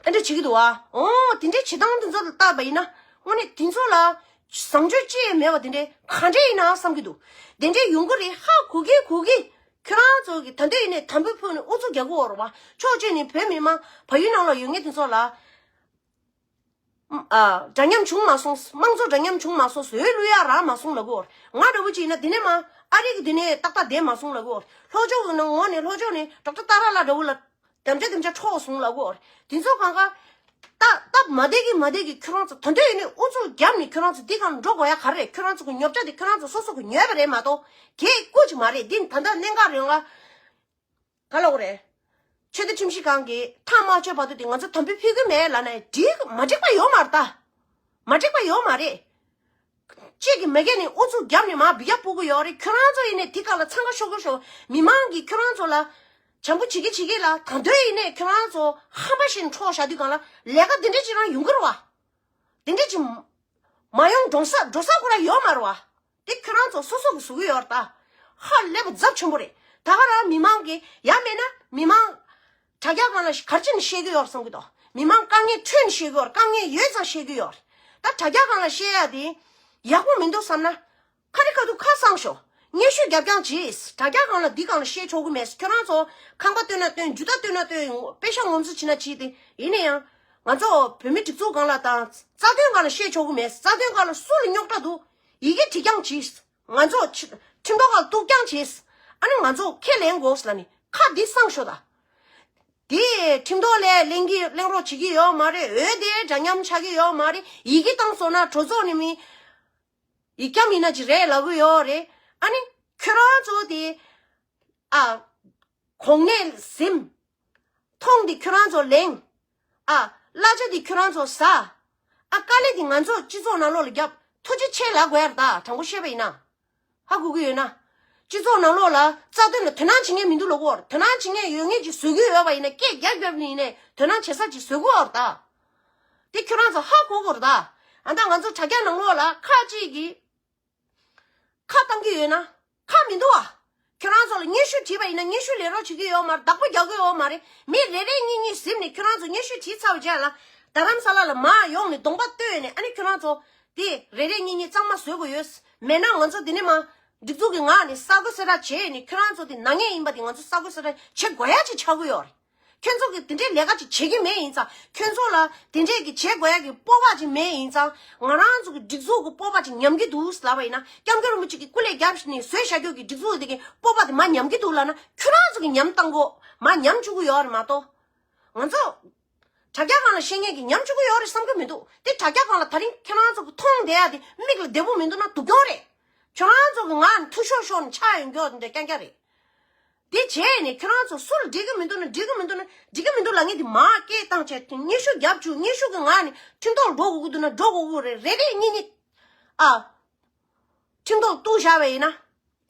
ཨ་འདྲ་བྱེད་ཀྱི་འདུག་ཨ། ཨོ་དེ་འདྲའི་བྱེད་སྟངས་དེ་ཚོ་ལ་བལྟས་པ་ཡིན་ན་དངོས་གནས་དེ་ཚོ་ལ་བཟང་སྤྱོད་ཅི་ཡང་མེད་པ་དེ་འདྲའི་ག་འདྲ་ཡིན་ན་བསམ་གྱི་འདུག་དེ་འདྲའི་ཡོང་གི་རེད། ཧ་གོ་གི་གོ་གི་ཁྱོད་རང་ཚོ་གི་ད་འདོད་ཡིན་ནས་དམ་བུ་ཕུལ་ནས་ཨུ་ཚུགས་རྒྱག་གི་ཡོད་རེད་བ། ཕྱོགས་གཅིག་ནས་བོད་མི་མང་བལ་ཡུལ་ནང་ལ་ཡོད་མཁན་དེ་ཚོ་ལ། ཨ། འདྲ་མཉམ་བྱུང་མ་སོང་། དམངས་གཙོ་འདྲ་མཉམ་བྱུང་མ་སོང་། འོས་བླུག་ཡག་རག་མ་སོང་ལབ་གོ། ང་འདྲ་བོ་ཅིག་ཡིན་ན་དེ་ནས་མ་ཨ་རི་གི་དེ་ནས་ཏག་ཏག་བསྡད་མ་སོང་ལབ་གོ། ལྷོ་ཕྱོགས་ཀྱི་ནང་ངོས་ནས་ལྷོ་ཕྱོགས་ནས་ཌོག་ཊར་ཏཱ་ར་ལགས་འདྲ་བོ་ལ་དམ་བཅའ་དམ་བཅའ་འཕྲོག་སོང་ལབ་གོ། དེ་ཚོ་གང་ག་ད་སྟབས་མ་བདེ་གི་མ་བདེ་གི་ཁྱོད་རང་ཚོ་ད་འདོད་ཡིན་ནས་ཨུ་ཚུགས་བརྒྱབ་ནས་ཁྱོད་རང་ཚོ་འདི་གང་འགྲོ་དགོས་ཡ་ག་རེ་རེད། ཁྱོད་རང་ཚོ་གི་ཉོབ་ཆ་དེ་ཁྱོད་རང་ཚོ་སོ་སོ་གི་ཉོས་པ་རེད་མ་གཏོགས་གལ་ཀུ་ཅིག་མ་རེད། འདི་ད་ལྟ་གནད་འགག་རེད་ང་། ག་ལ་འོ་རེད། ཆོས་དད་ཁྲིམས་ཞིབ་ཁང་གིས་ཐག་མ་ཆོད་བར་དུ་དེ་ང་ཚོ་དམ་བུ་ཕུལ་གི་མེད་ལབ་ན་འགྲིག་མ་འགྲིག་པ་ཡོད་མ་རེད་ད། མ་འགྲིག་པ་ཡོད་མ་རེད། གཅིག་གིས་མ་གིས་ནས་ཨུ་ཚུགས་བརྒྱབ་ནས་མར་འབུད་རྒྱག་སྤོ་གི་ཡོད་རེད། ཁྱོད་རང་ཚོ་ཡིན་ནས་དེ་ག་ལ་འཚང་ཁ་ཤོར་གི་ཤོར། མི་མང་གིས་ཁྱོད་རང་ཚོ་ལ་བྱམས་པོ་བྱེད་ཀྱི་བྱེད་ཀྱི་ལ་ད་འདོད་ཡིན་ནས་ཁྱོད་རང་ཚོ་ཧམ་པ་བྱས་ནས་འཕྲོག་བཞག་དུས་གང་ལ་ལས་ཀ་འདི་འདྲ་ཅིག་རང་ཡོང་གི་རེད་བ། དེ་འདྲ་ཅིག་མ་ཡོང་འགྲོ་ས་འགྲོ་ས་ཁོ་རང་ཡོད་མ་རེད་བ། དེ་ཁྱོད་རང་ཚོ་སོ་སོ་གིས་བཟོ་གི་ཡོད་རེད་ད། ཧ་ལས་པ་ཚབས་ཆེན་པོ་རེད། ད་ག་རང་མི་མང་གིས་ཡང་མེད་ན་མི་མང་དྲ་རྒྱ་སྒང་ལ་ག་རེ་བྱས་ནས་བཤད་གི་ཡོད་རེད་བསམ་གི་འདུག་མི་མང་དཀའ་ངལ་འཕྲད་ནས་བཤད་གི་ཡོད་རེད། དཀའ་ངལ་ཡོད་ཙང་བཤད་གི་ཡོད་རེད། ད་དྲ་རྒྱ་སྒང་ལ་བཤད་ཡ་དེ་ཡག་པོ་མི་འདུག་བསམ་ན། ཁ་རི་ཁ་ཐུག་ཁ་གསང་ཤོག་སྙན་ཞུ་རྒྱབ་རྐྱང་གྱིས། དྲ་རྒྱ་སྒང་ལ་འདི་སྒང་ལ་བཤད་ཆོག་གི་མེད། ཁྱོད་རང་ཚོ་ཁང་པ་སྟོན་ན་སྟོན། རྒྱུ་ད་སྟོན་ན་སྟོན། པེ་ཤག་ངོམ་སོ་བྱེད་ན་བྱེད་དེ། ཡིན་ན་ཡང་ང་ཚོ་བོད་མི་སྒྲིག་འཛུགས་སྒང་ལ་དང་རྩ་དོན་སྒང་ལ་བཤད་ཆོག་གི་མེད། རྩ་དོན་སྒང་ལ་སུ་ལ་རྙོག་དྲ་འདུག་ཡི་གེ་བྲིས་རྐྱང་གྱིས། ང་ཚོ་ཁྲི་ཁྲིམས་ཐོག་ཁ་ལ་གཏུག་རྐྱང་གྱིས། ཨ་ནི་ང་ཚོ་ཁས་ལེན་དགོས་ལབ་ནི་ཁ་འདི་གསང་ཤོག་ད། དེ་ཁྲིམས་ཐོག་ལ་གླེང་གི་གླེང་རོགས་བྱེད་ཀྱི་ཡོད་མ་རེད། འོས་དེ་འདྲ་མཉམ་ཆགས་ཀྱི་ཡོད་མ་རེད། ཡི་གེ་བཏང་སོང་ན་གྲོས་ཚོགས་ནས་མི་ཡིག་སྐྱོན་ཡིན་ན་ཅི་རེད་ལབ་གི་ཡོད་རེད། ཨ་ནི་ཁྱོད་རང་ཚོ་དེ་ཨ་གོང་ནས་ཟིན། ཐོང་དེ་ཁྱོད་རང་ཚོ་ལེན། ཨ་གླ་ཆ་དེ་ཁྱོད་རང་ཚོ་ཟ། ཨ་དཀའ་ལས་དེ་ང་ཚོ་སྤྱི་ཚོགས་ནང་ལོགས་ལ་བརྒྱབ། ཐུགས་རྗེ་ཆེ་ལབ་དགོས་ཡ་རེད་ད། དྲང་པོ་བཤད་པ་ཡིན་ན། ཧ་གོ་གི་ཡོད་ན། སྤྱི་ཚོགས་ནང་ལོགས་ལ་རྩ་དོན་ལ་དོ་སྣང་བྱེད་མཁན་མི་འདུག་ལབ་གོ། དོ་སྣང་བྱེད་མཁན་ཡོད་མཁན་ཅིག་བཟོ་གི་ཡོད་པ་ཡིན་ན་སྐད་རྒྱག་རྒྱབ་ནས་ཡིན་ནའི་དོ་སྣང་བྱེད་ས་ཅིག་བཟོ་གི་ཡོད་རེད་ད། དེ་ཁྱོད་རང་ཚོ་ཧ་གོ་དགོས་རེད་ད། ཨ་ད་ང་ཚོ་དྲ་རྒྱ་ནང་ལོགས་ལ་ཁ་ཅིག་གིས་ཁ་བཏང་གི་ཡོད་ན་ཁ་མི་འདུག་ཨ། ཁྱོད་རང་ཚོ་ལ་སྙན་ཞུ་བྲིས་པ་ཡིན་ན་སྙན་ཞུ་ལས་རོགས་བྱེད་ཀྱི་ཡོད་མ་རེད། བདག་པོ་རྒྱག་གི་ཡོད་མ་རེད། མི་རེ་རེ་གཉིས་གཉིས་ཟིན་ནས་ཁྱོད་རང་ཚོ་སྙན་ཞུ་བྲིས་ཚར་བའི་རྗེས་ལ་རྡ་རམ་ས་ལ་ལ་མར་ཡོང་ནས་གདོང་པ་སྟོན་ནས། ཨ་ནི་ཁྱོད་རང་ཚོ་དེ་རེ་རེ་གཉིས་གཉིས་གཙང་མ་བཟོ་དགོས་ཡོད། མེད་ན་ང་ཚོ་དེ་ནས་མར་སྒྲིག་འཛུགས་ཀྱི་ངག་ནས་གསར་བགོད་གསལ་བསྒྲགས་བྱས་ནས་ཁྱོད་རང་ཚོ་དེ་ནག་ཉེས་ཡིན་པ་དེ་ང་ཚོ་གསར་བགོད་གསལ་བསྒྲགས་བྱེད་དགོས་ཡ་ཅིག་ཆགས་ཀྱི་ཡོད་རེད། ཁྱོད་ཚོ་གིས་དེ་འདྲའི་ལས་ཀ་ཅིག་བྱེད་ཀྱི་མེད་ཡིན་ཙང་། ཁྱོད་ཚོ་ལ་དེ་འདྲས་ཀྱི་བྱེད་དགོས་ཡ་གི་སྤོབས་པ་ཅིག་མེད་ཡིན་ཙང་། ང་རང་ཚོ་གི་སྒྲིག་འཛུགས་ཀྱི་སྤོབས་པ་ཅིག་ཉམས་ཀྱི་འདུག་ལབ་པ་ཡིན་ན། སྐྱབས་མགོན་རིན་པོ་ཆེ་གིས་སྐུ་ལས་བརྒྱབ་ནས་བཟོས་བཞག་རྒྱུ་གི་སྒྲིག་འཛུགས་དེ་གི་སྤོབས་པ་དེ་མར་ཉམས་ཀྱི་འདུག་ལབ་ན། ཁྱོད་རང་ཚོ་གིས་ཉམས་བཏང་གོ། མར་ཉམས་བཅུག་གི་ཡོད་རེད་མ་གཏོགས། ང་ཚོ་དྲ་རྒྱ་སྒང་ལ་བཤད་མཁན་གྱིས་ཉམས་བཅུག་གི་ཡོད་རེད་བསམ་གྱི་མི་འདུག་དེ་དྲ་རྒྱ་སྒང་ལ་ད་རིང་ཁྱོད་རང་ཚོ་གི་མཐོང་བསྡད་ཡ་དེ་མིག་ལ་བདེ་པོ་མི་འདུག་ན་སྡུག་གྱོང་རེད། ཁྱོད་རང་ཚོ་གི་ངག་ནས་འཐུ་ཤོར་ཤོར་ནས་ཆགས་ཡོང་རྒྱུ་དེ་འདྲ་རྐྱང་རྐྱང་རེད། དེ་བྱས་ནས་ཁྱོད་རང་ཚོ་སུ་ལ་འགྲིག་གི་མི་འདུག་ན་འགྲིག་གི་མི་འདུག་ན་འགྲིག་གི་མི་འདུག་ལབ་མཁན་དེ་མར་སྐད་བཏང་བྱས། སྙན་ཞུ་རྒྱབ་བཅུག་སྙན་ཞུ་གི་ངག་ནས་ཁྲིམས་ཐོག་འགྲོ་དགོས་ཀྱི་འདུག་ན་འགྲོ་དགོས་ཀྱི་རེད། རེ་རེ་གཉིས་གཉིས་ཨ། ཁྲིམས་ཐོག་གཏུག་བཞག་པ་ཡིན་ན།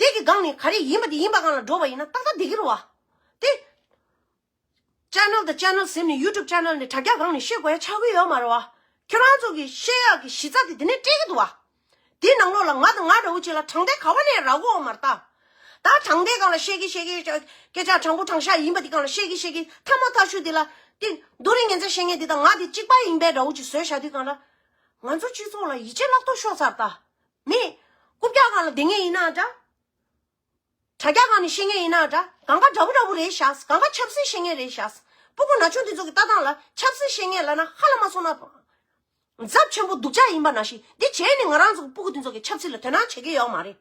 དེ་གི་སྒང་ནས་ག་རེ་ཡིན་པ་དེ་ཡིན་པ་སྒང་ལ་འགྲོ་བ་ཡིན་ན་ཏག་ཏག་བསྡད་ཀྱི་རེད་བ། དེ། ཅེ་ནལ་དང་ཅེ་ནལ་ཟིན་ནས་ཡུ་ཊུབ་ཅེ་ནལ་ནས་དྲ་རྒྱ་སྒང་ནས་བཤད་དགོས་ཡ་ཆགས་ཀྱི་ཡོད་མ་རེད་བ། ཁྱོད་རང་ཚོ་གི་བཤད་ཡག་གི་གཞི་རྩ་དེ་དེ་ནས་སྤྲད་ཀྱི་འདུག་བ། དེའི་ནང་ལོགས་ལ་ང་དང་ང་འདྲ་བོ་ཅིག་ལ་དྲང་བདེན་ག་བ་ནས་རག་གོ་མ་རེད་ད། ད་དྲང་བདེན་སྒང་ལ་བཤད་ཀྱི་བཤད་ཀྱི་སྐད་ཆ་དྲང་པོ་དྲང་བཞག་ཡིན་པ་དེ་སྒང་ལ་བཤད་ཀྱི་བཤད་ཀྱི་ཐ་མ་ཐ་ཤུ་དེ་ལ་དེ་རྡོ་རིང་ངན་ཚད་བཤད་མཁན་དེ་དང་ང་དེ་གཅིག་པ་ཡིན་པའི་འདྲ་བོ་ཅིག་བཟོས་བཞག་དུས་སྒང་ལ། ང་ཚོ་སྤྱི་ཚོགས་ལ་ཡིད་ཆེས་བརླག་ཐབས་ཤོར་ཚར་ད། མི་རྐུབ་བཀྱག་སྒང་ལ་བསྡད་མཁན་ཡིན་ན་འདྲ། དྲ་རྒྱ་སྒང་ནས་བཤད་མཁན་ཡིན་ན་འདྲ། གང་ག་འདྲ་པོ་འདྲ་པོ་རེད་ཤག་གང་ག་ཆབ་སྲིད་བཤད་མཁན་རེད་ཤག་སྤུ་གུ་ན་ཆུང་འདི་ཚོ་གི་ལྟ་སྟངས་ལ་ཆབ་སྲིད་བཤད་མཁན་ལབ་ན་ཧ་ལས་མ་སོང་ན། ཚབས་ཆེན་པོ་སྡུག་ཅག་ཡིན་པ་ནང་བཞིན། འདི་བྱས་ནས་ང་རང་ཚོ་གི་སྤུ་གུ་འདི་ཚོ་གི་ཆབ་སྲིད་ལ་དོ་སྣང་བྱེད་ཀྱི་ཡོད་མ་རེད།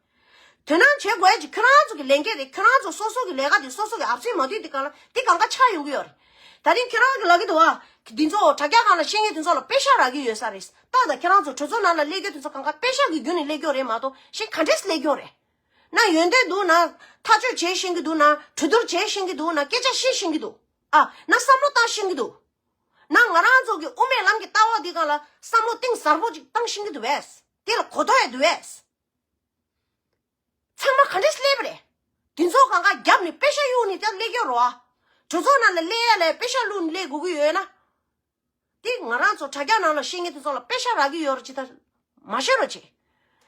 དོ་སྣང་བྱེད་དགོས་ཡ་ཅིག་ཁྱོད་རང་ཚོ་གི་ལས་འགན་རེད། ཁྱོད་རང་ཚོ་སོ་སོ་གི་ལས་ཀ་དེ་སོ་སོ་གི་ཨབ་སེ་མ་བསྡུས་དེ་གང་ལ་དེ་གང་ག་ཆགས་ཡོང་གི་ཡོད་རེད། ད་རིང་ཁྱོད་རང་གི་ལབ་ཀྱི་འདུག་བ། འདི་ཚོ་དྲ་རྒྱ་སྒང་ལ་བཤད་མཁན་འདི་ཚོ་ལ་པེ་ཤག་རག་གི་ཡོད་ས་རེད། ད་ད་ཁྱོད་རང་ཚོ་གྲོས་ཚོགས་ནང་ལ་སླེབས་རྒྱུ་དེ་ཚོ་གང་ག་པེ་ཤག་གི་བརྒྱུད་ནས་སླེབས་རྒྱུ་རེད་མ་གཏོགས་གཞན་ག་འདྲས་སླེབས་རྒྱུ་རེད། ན་ཡོན་ཏན་འདུག་ན་ཐག་གཅོད་བྱེད་ཤེས་ཀྱི་འདུག་ན་གྲོས་བསྡུར་བྱེད་ཤེས་ཀྱི་འདུག་ན་སྐད་ཆ་བཤད་ཤེས་ཀྱི་འདུག་ཨ། ན་བསམ་བློ་བཏང་ཤེས་ཀྱི་འདུག་ན་ང་རང་ཚོ་གི་དབུ་མའི་ལམ་གྱི་ལྟ་བ་འདི་སྒང་ལ་བསམ་བློ་གཏིང་ཟབ་པོ་ཅིག་བཏང་ཤེས་ཀྱི་འདུག་བས། དེ་ལ་གོ་རྟོགས་ཡོད་འདུག་བས། ཚང་མ་ག་འདྲས་སླེབས་པ་རེད། དེ་ཚོ་གང་ག་རྒྱབ་ནས་པེ་ཤག་གཡུག་ནས་ཀྱང་སླེབས་ཀྱི་རེད་བ། གྲོས་ཚོགས་ནང་ལ་སླེབས་ཡ་ལ་པེ་ཤག་བླུགས་ནས་སླེབས་དགོས་ཀྱི་ཡོད་ན། དེ་ང་རང་ཚོ་དྲ་རྒྱ་ནང་ལ་བཤད་མཁན་དེ་ཚོ་ལ་པེ་ཤག་རག་གི་ཡོད་རེད་ཅེས་ད་མ་བཤད་རོགས་བྱེད།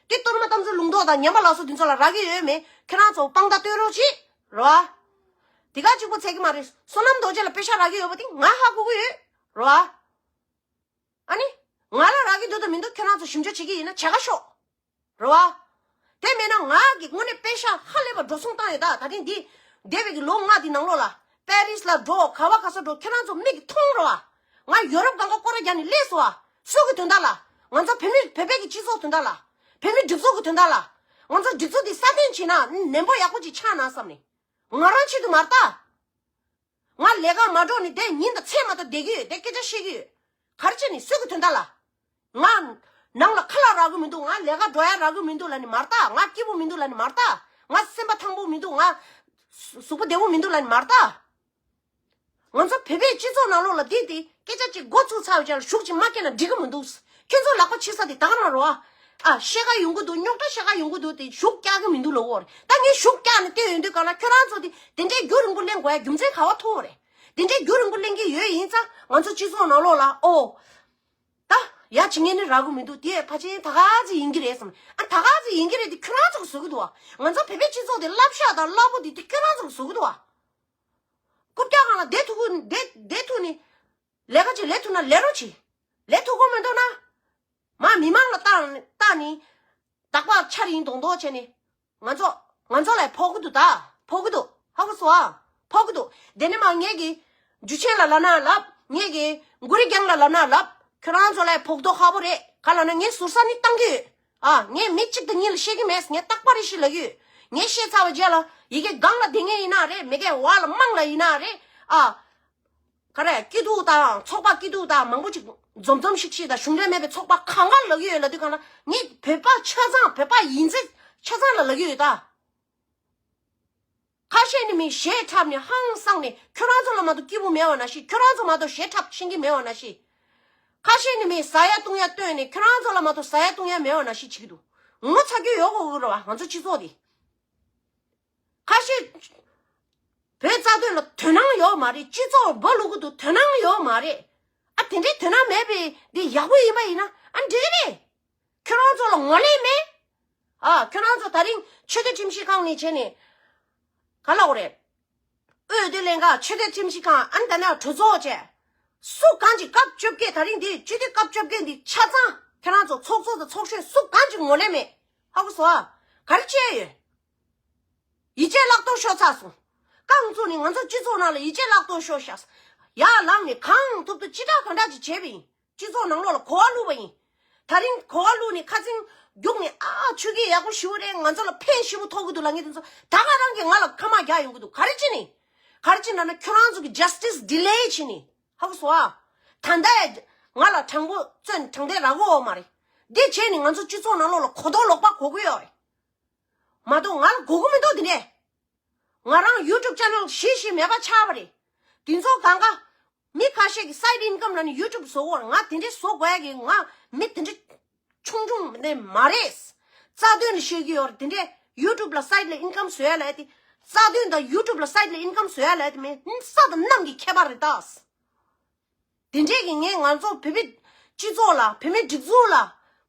དེ་གཏོར་མ་རྟ་མཚོ་ལུང་རྟོགས་དང་ཉམས་པ་ལགས་སོ་དེ་ཚོ་ལ་རག་གི་ཡོད་མེད་ཁྱེད་རང་ཚོ་དཔང་རྟགས་སྟོན་རོགས་བྱེད། རེད་བ། དེ་ག་གཅིག་པོ་ཚད་ཀྱི་མ་རེད། བསོད་ནམས་རྡོ་རྗེ་ལ་པེ་ཤག་རག་གི་ཡོད་པ་དེ་ང་ཧ་གོ་གི་ཡོད། རེད་བ། ཨ་ནི། ང་ལ་རག་གི་འདུག་དང་མི་འདུག་ཁྱེད་རང་ཚོ་ཞིབ་འཇུག་བྱེད་ཀྱི་ཡིན་ན་བྱེད་ག་ཤོག་རེད་བ། དེ་མེད་ན་ང་གི་དངོས་གནས་པེ་ཤག་ཧ་ལས་པ་འགྲོ་སོང་བཏང་ཡོད་ད། ད་ཐེངས་འདི་འདས་པའི་གི་ལོ་ལྔ་འདི་ནང་ལོགས་ལ་པེ་རིས་ལ་འགྲོ་ག་བ་ག་ས་འགྲོ་ཁྱེད་རང་ཚོ་མིག་གིས་མཐོང་རེད་བ། ང་ཡོ་རོབ་སྒང་ག་སྐོར་ར་རྒྱག་ནས་སླེབས་སོང་བ། སུ་གི་དོན་དག་ལ། ང་ཚོ་བོད་མི་བོད་པའི་གི་སྤྱི་ཚོགས་དོན་དག་ལ། བོད་མི་སྒྲིག་འཛུགས་གི་དོན་དག་ལ། ང་ཚོ་སྒྲིག་འཛུགས་འདི་སྲ་བརྟན་བྱེད་ན་ནན་པོ་ཡག་པོ་ཅིག་ཆགས་ན་བསམ་ནས། ང་རང་ཆེད་དུ་མ་རེད་ད། ང་ལས་ཀ་མ་འགྲོ་ནས་དེ་ཉིན་དང་མཚན་མ་གཏོགས་བསྡད་ཀྱི་ཡོད། དེ་སྐད་ཆ་བཤད་ཀྱི་ཡོད། ག་རེ་བྱས་ནས་སུ་གི་དོན་དག་ལ། ང་ནང་ལ་ཁ་ལག་རག་གི་མི་འདུག་ང་ལས་ཀ་འགྲོ་ཡ་རག་གི་མི་འདུག་ལབ་ནས་མ་རེད་ད། ང་སྐྱིད་པོ་མི་འདུག་ལབ་ནས་མ་རེད་ད། ང་སེམས་པ་ཐང་པོ་མི་འདུག་ང་གཟུགས་པོ་བདེ་པོ་མི་འདུག་ལབ་ནས་མ་རེད་ད། ང་ཚོ་བོད་པའི་སྤྱི་ཚོགས་ནང་ལོགས་ལ་འདི་དེ་སྐད་ཆ་གཅིག་འགོ་ཚུགས་ཚར་བའི་ཆར་ལ་ཤུགས་ཅིག་མ་སྐྱེས་ན་འགྲིག་གི་མི་འདུག་ཁྱེད་ཚོ་ལག་པ་ཕྱི་ས་དེ་ད་ག་རང་རོ་ཨ། ཨ་ཤེས་ཀ་ཡོང་གི་འདུག་རྙོག་དྲ་ཤེས་ཀ་ཡོང་གི་འདུག་དེ་ཤུགས་རྒྱག་གི་མི་འདུག་ལབ་ཡོད་རེད། ད་ངས་ཤུགས་རྒྱག་ནས་བལྟས་ཡོང་དུས་གང་ལ་ཁྱོད་རང་ཚོ་དེ་དེ་འདྲའི་རྒྱུན་རིང་པོ་གླེང་དགོས་ཡ་རྒྱུ་མཚན་ག་བ་ཐུག་རེད། དེ་འདྲའི་རྒྱུན་རིང་པོ་གླེང་གི་ཡོད་ཡིན་ཙང་ང་ཚོ་སྤྱི་ཚོགས་ནང་ལོགས་ལ་ཨོ། ད་ཡ་བྱེད་མཁན་ནི་རག་གི་མི་འདུག་དེ་ཕལ་ཆེར་ད་ག་ཚོད་ཡིན་གྱི་རེད་བསམ། ཨ་ད་ག་ཚོད་ཡིན་གྱི་རེད་དེ་ཁྱོད་རང་ཚོ་གིས་བཟོ་གི་འདུག་བ། ང་ཚོ་བོད་པའི་སྤྱི་ཚོགས་དེ་བསླབ་བྱ་དང་བསླབ་པོ་དེ་དེ་ཁྱོད་རང་ཚོ་གིས་བཟོ་གི་འདུག་བ། རྐུབ་བཀྱག་སྒང་ལ་བསྡད་ཐུབ་ཀྱི་བསྡད་བསྡད་ཐུབ་ནི། ལས་ཀ་ཅིག་ལས་ཐུབ་ན་ལས་རོགས་གྱིས། ལས་ཐུབ་ཀྱི་མི་འདུག་ན། མ་མི་མང་ལ་བལྟ་བལྟ་ནི། རྟག་པར་འཆར་ཡིན་མདོག་མདོག་བྱས་ནི། ང་ཚོ་ང་ཚོ་ལ་ཕོག་གི་འདུག་ད། ཕོག་གི་འདུག་ཧ་གོ་སོང་ཨ། ཕོག་གི་འདུག་དེ་ནས་མ་ངེད་ཀྱི་འཇུ་ཆེན་ལ་ལབ་ན་ལབ། ངེད་ཀྱི་མགོ་རི་རྒྱང་ལ་ལབ་ན་ལབ། ཁྱོད་རང་ཚོ་ལ་ཕོག་མདོག་ཁ་པོ་རེད། ག་ལབ་ན་ངས་ཟུར་ས་ནི་བཏང་གི་ཡོད། ཨ་ངས་མི་གཅིག་དང་གཉིས་ལ་བཤད་ཀྱི་མེད། ངས་རྟག་པར་རེ་ཞིག་ལབ་ཀྱི་ཡོད། ངས་བཤད་ཚར་བའི་རྗེས་ལ་ཡི་གེ་སྒང་ལ་བསྡད་མཁན་ཡིན་ན་རེད། མི་གེ་བ་ལ་མང་ལ་ཡིན་ན་རེད། ཨ། ག་རེ་སྐྱིད་སྡུག་དང་ཚོགས་པ་སྐྱིད་སྡུག་དང་མང་པོ་ཅིག་འཛོམས་འཛོམས་ཤིག་ཤིག་དང་གཞུང་འབྲེལ་མེད་པའི་ཚོགས་པ་གང་ག་ལབ་ཀྱི་ཡོད་ལབ་དུས་གང་ལ་ངས་བོད་པ་ཆ་ཚང་བོད་པ་ཡིན་ཚད་ཆ་ཚང་ལ་ལབ་ཀྱི་ཡོད་ད། ཁ་ཤས་ནི་མི་ཞེ་འཁྲབ་ནས་ཧང་སངས་ནས་ཁྱོད་རང་ཚོ་ལ་མ་གཏོགས་སྐྱིད་པོ་མེད་པ་ནང་བཞིན། ཁྱོད་རང་ཚོ་མ་གཏོགས་ཞེ་འཁྲབ་ཤེས་ཀྱི་མེད་པ་ནང་བཞིན། ཁ་ཤས་ནི་མི་ཟ་ཡ་བཏུང་ཡ་བཏོན་ནས་ཁྱོད་རང་ཚོ་ལ་མ་གཏོགས་ཟ་ཡ་བཏུང་ཡ་མེད་པ་ནང་བཞིན་བྱེད་ཀྱི་འདུག་ངོ་ཚ་རྒྱུ་ཡོད་དགོས་ཀྱི་རེད་བ། ང་ཚོ་སྤྱི་ཚོགས་འདི། ཁ་ཤས་བོད་རྩ་དོན་ལ་དོ་སྣང་ཡོད་མ་རེད། སྤྱི་ཚོགས་སྦ་ལུག་གི་འདུག་དོ་སྣང་ཡོད་མ་རེད། ཨ་དེ་འདྲའི་དོ་སྣང་མེད་པའི་འདི་ཡག་པོ་ཡིན་པ་ཡིན་ན། ཨ་འདྲེ་རེད། ཁྱོད་རང་ཚོ་ལ་ངོ་ལེན་མེད། ཨ་ཁྱོད་རང་ཚོ་ད་རིང་ཆོས་དད་ཁྲིམས་ཞིབ་ཁང་ནས་བྱས་ནས་ག་ལ་འོ་རེད། འོས་བསྡུ་ལྷན་ཁང་ཆོས་དད་ཁྲིམས་ཞིབ་ཁང་ཨ་ནི་ད་ནས་གྲོས་ཚོགས་བྱས། སུ་གང་ཅིག་སྐབས་བཅོ་བརྒྱད་ད་རིང་འདི་སྤྱི་འཐུས་སྐབས་བཅོ་བརྒྱད་འདི་ཆ་ཚང་ཁྱེད་རང་ཚོ་ཚོགས་གཙོ་དང་ཚོགས་གཞོན་སུ་གང་ཅིག་ངོ་ལེན་མེད། ཧ་གོ་སོང་ཨ། ག་རེ་བྱས་ཡོད། ཡིད་ཆེས་བརླག་གཏོང་ཤོར་ཚར་སོང་། རྐང་བཙུགས་ནས་ང་ཚོ་སྤྱི་ཚོགས་ནང་ལ་ཡིད་ཆེས་བརླག་གཏོང་ཤོར་ཤག་ཡར་ལངས་ནས་གང་ཐུབ་ཐུབ་ཅི་དྲག་གང་དྲག་ཅིག་བྱས་པ་ཡིན། སྤྱི་ཚོགས་ནང་ལོགས་ལ་གོ་བ་བླུགས་པ་ཡིན། ད་རིང་གོ་བ་བླུགས་ནས་ཁ་ཚིག་རྒྱུགས་ནས་ཨ་ཆོས་སྐད་ཡག་པོ་ཞུ་རེད། ང་ཚོ་ལ་ཕན་ཞེ་པོ་ཐོགས་ཀྱི་འདུག་ལབ་མཁན་དེ་ཚོ་ད་ག་རང་གིས་ང་ལ་ཁ་མ་རྒྱག་ཡོང་གི་འདུག་ག་རེ་བྱས་ནས། ག་རེ་བྱས་ན་ན་ཁྱོད་རང་ཚོ་གི་justice delay བྱས་ནས། ཧ་གོ་སོང་ཨ། ད་ལྟ་ཡ་ང་ལ་དྲང་པོ་བཙོན་དྲང་བདེན་རག་གི་ཡོད་མ་རེད། འདི་བྱས་ནས་ང་ཚོ་སྤྱི་ཚོགས་ནང་ལོགས་ལ་གོ་རྟོགས་ལོག་པ་གོ་གི་ཡོད་རེད། མ་གཏོགས་ང་ལ་གོ་གི་མི་འདུག་དེ་འདྲས། ང་རང་YouTube channel་ཞིག་ཞིག་མེད་པ་ཆགས་པ་རེད། དེ་ཚོ་གང་ག་མི་ཁ་ཤས་ཀྱི་side income་ལ་ནི་YouTube་བཟོ་གོ་ང་དེ་འདྲས་བཟོ་དགོས་ཡ་གི་ང་མི་དེ་འདྲས་ཆུང་ཆུང་ནས་མ་རེད། རྩ་དོན་ལ་བཤད་ཀྱི་ཡོད་རེད། དེ་འདྲས་YouTube་ལ་side་ལ་income་བཟོ་ཡ་ལ་ཡ་དེ་རྩ་དོན་དང་YouTube་ལ་side་ལ་income་བཟོ་ཡ་ལ་ཡ་དེ་མེད་ས་དང་གནམ་གྱི་ཁྱད་པར་རེད་ད། དེ་འདྲས་ཀྱི་ངས་ང་ཚོ་བོད་པའི་སྤྱི་ཚོགས་ལ་བོད་མིའི་སྒྲིག་འཛུགས་ལ་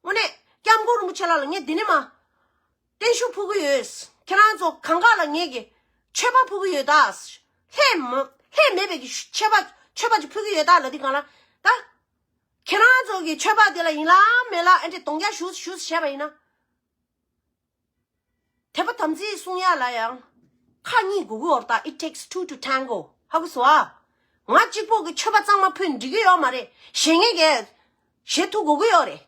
དངོས་གནས་སྐྱབས་མགོན་རིན་པོ་ཆེ་ལགས་ལ་ངས་འདི་ནས་མ་བརྟན་བཞུགས་ཕུལ་གི་ཡོད། ཁྱེད་རང་ཚོ་གང་ག་ལ་ངས་ཀྱི་མཆོད་པ་ཕུལ་གི་ཡོད་ད། ལྷད་མ་ལྷད་མེད་པའི་གི་མཆོད་པ་མཆོད་པ་ཅིག་ཕུལ་གི་ཡོད་ད་ལ་འདི་གང་ལ་ད། ཁྱེད་རང་ཚོ་གི་མཆོད་པ་དེ་ལ་ཡིན་ལ་མེད་ལ་ཨེ་འདྲས་གདོང་རྒྱག་ཞུ་ཞུ་བྱས་པ་ཡིན་ན། དད་པ་དམ་ཚིག་སྲུང་ཡ་ལ་ཡང་ཁ་གཉིས་དགོས་ཀྱི་ཡོད་རེད་ད། It takes two to tango. ཧ་གོ་སོང་ཨ། ང་གཅིག་པོ་གི་མཆོད་པ་གཙང་མ་ཕུལ་འགྲིག་གི་ཡོད་མ་རེད། གཞན་ངེད་ཀྱིས་བཞེས་ཐུབ་དགོས་ཀྱི་ཡོད་རེད།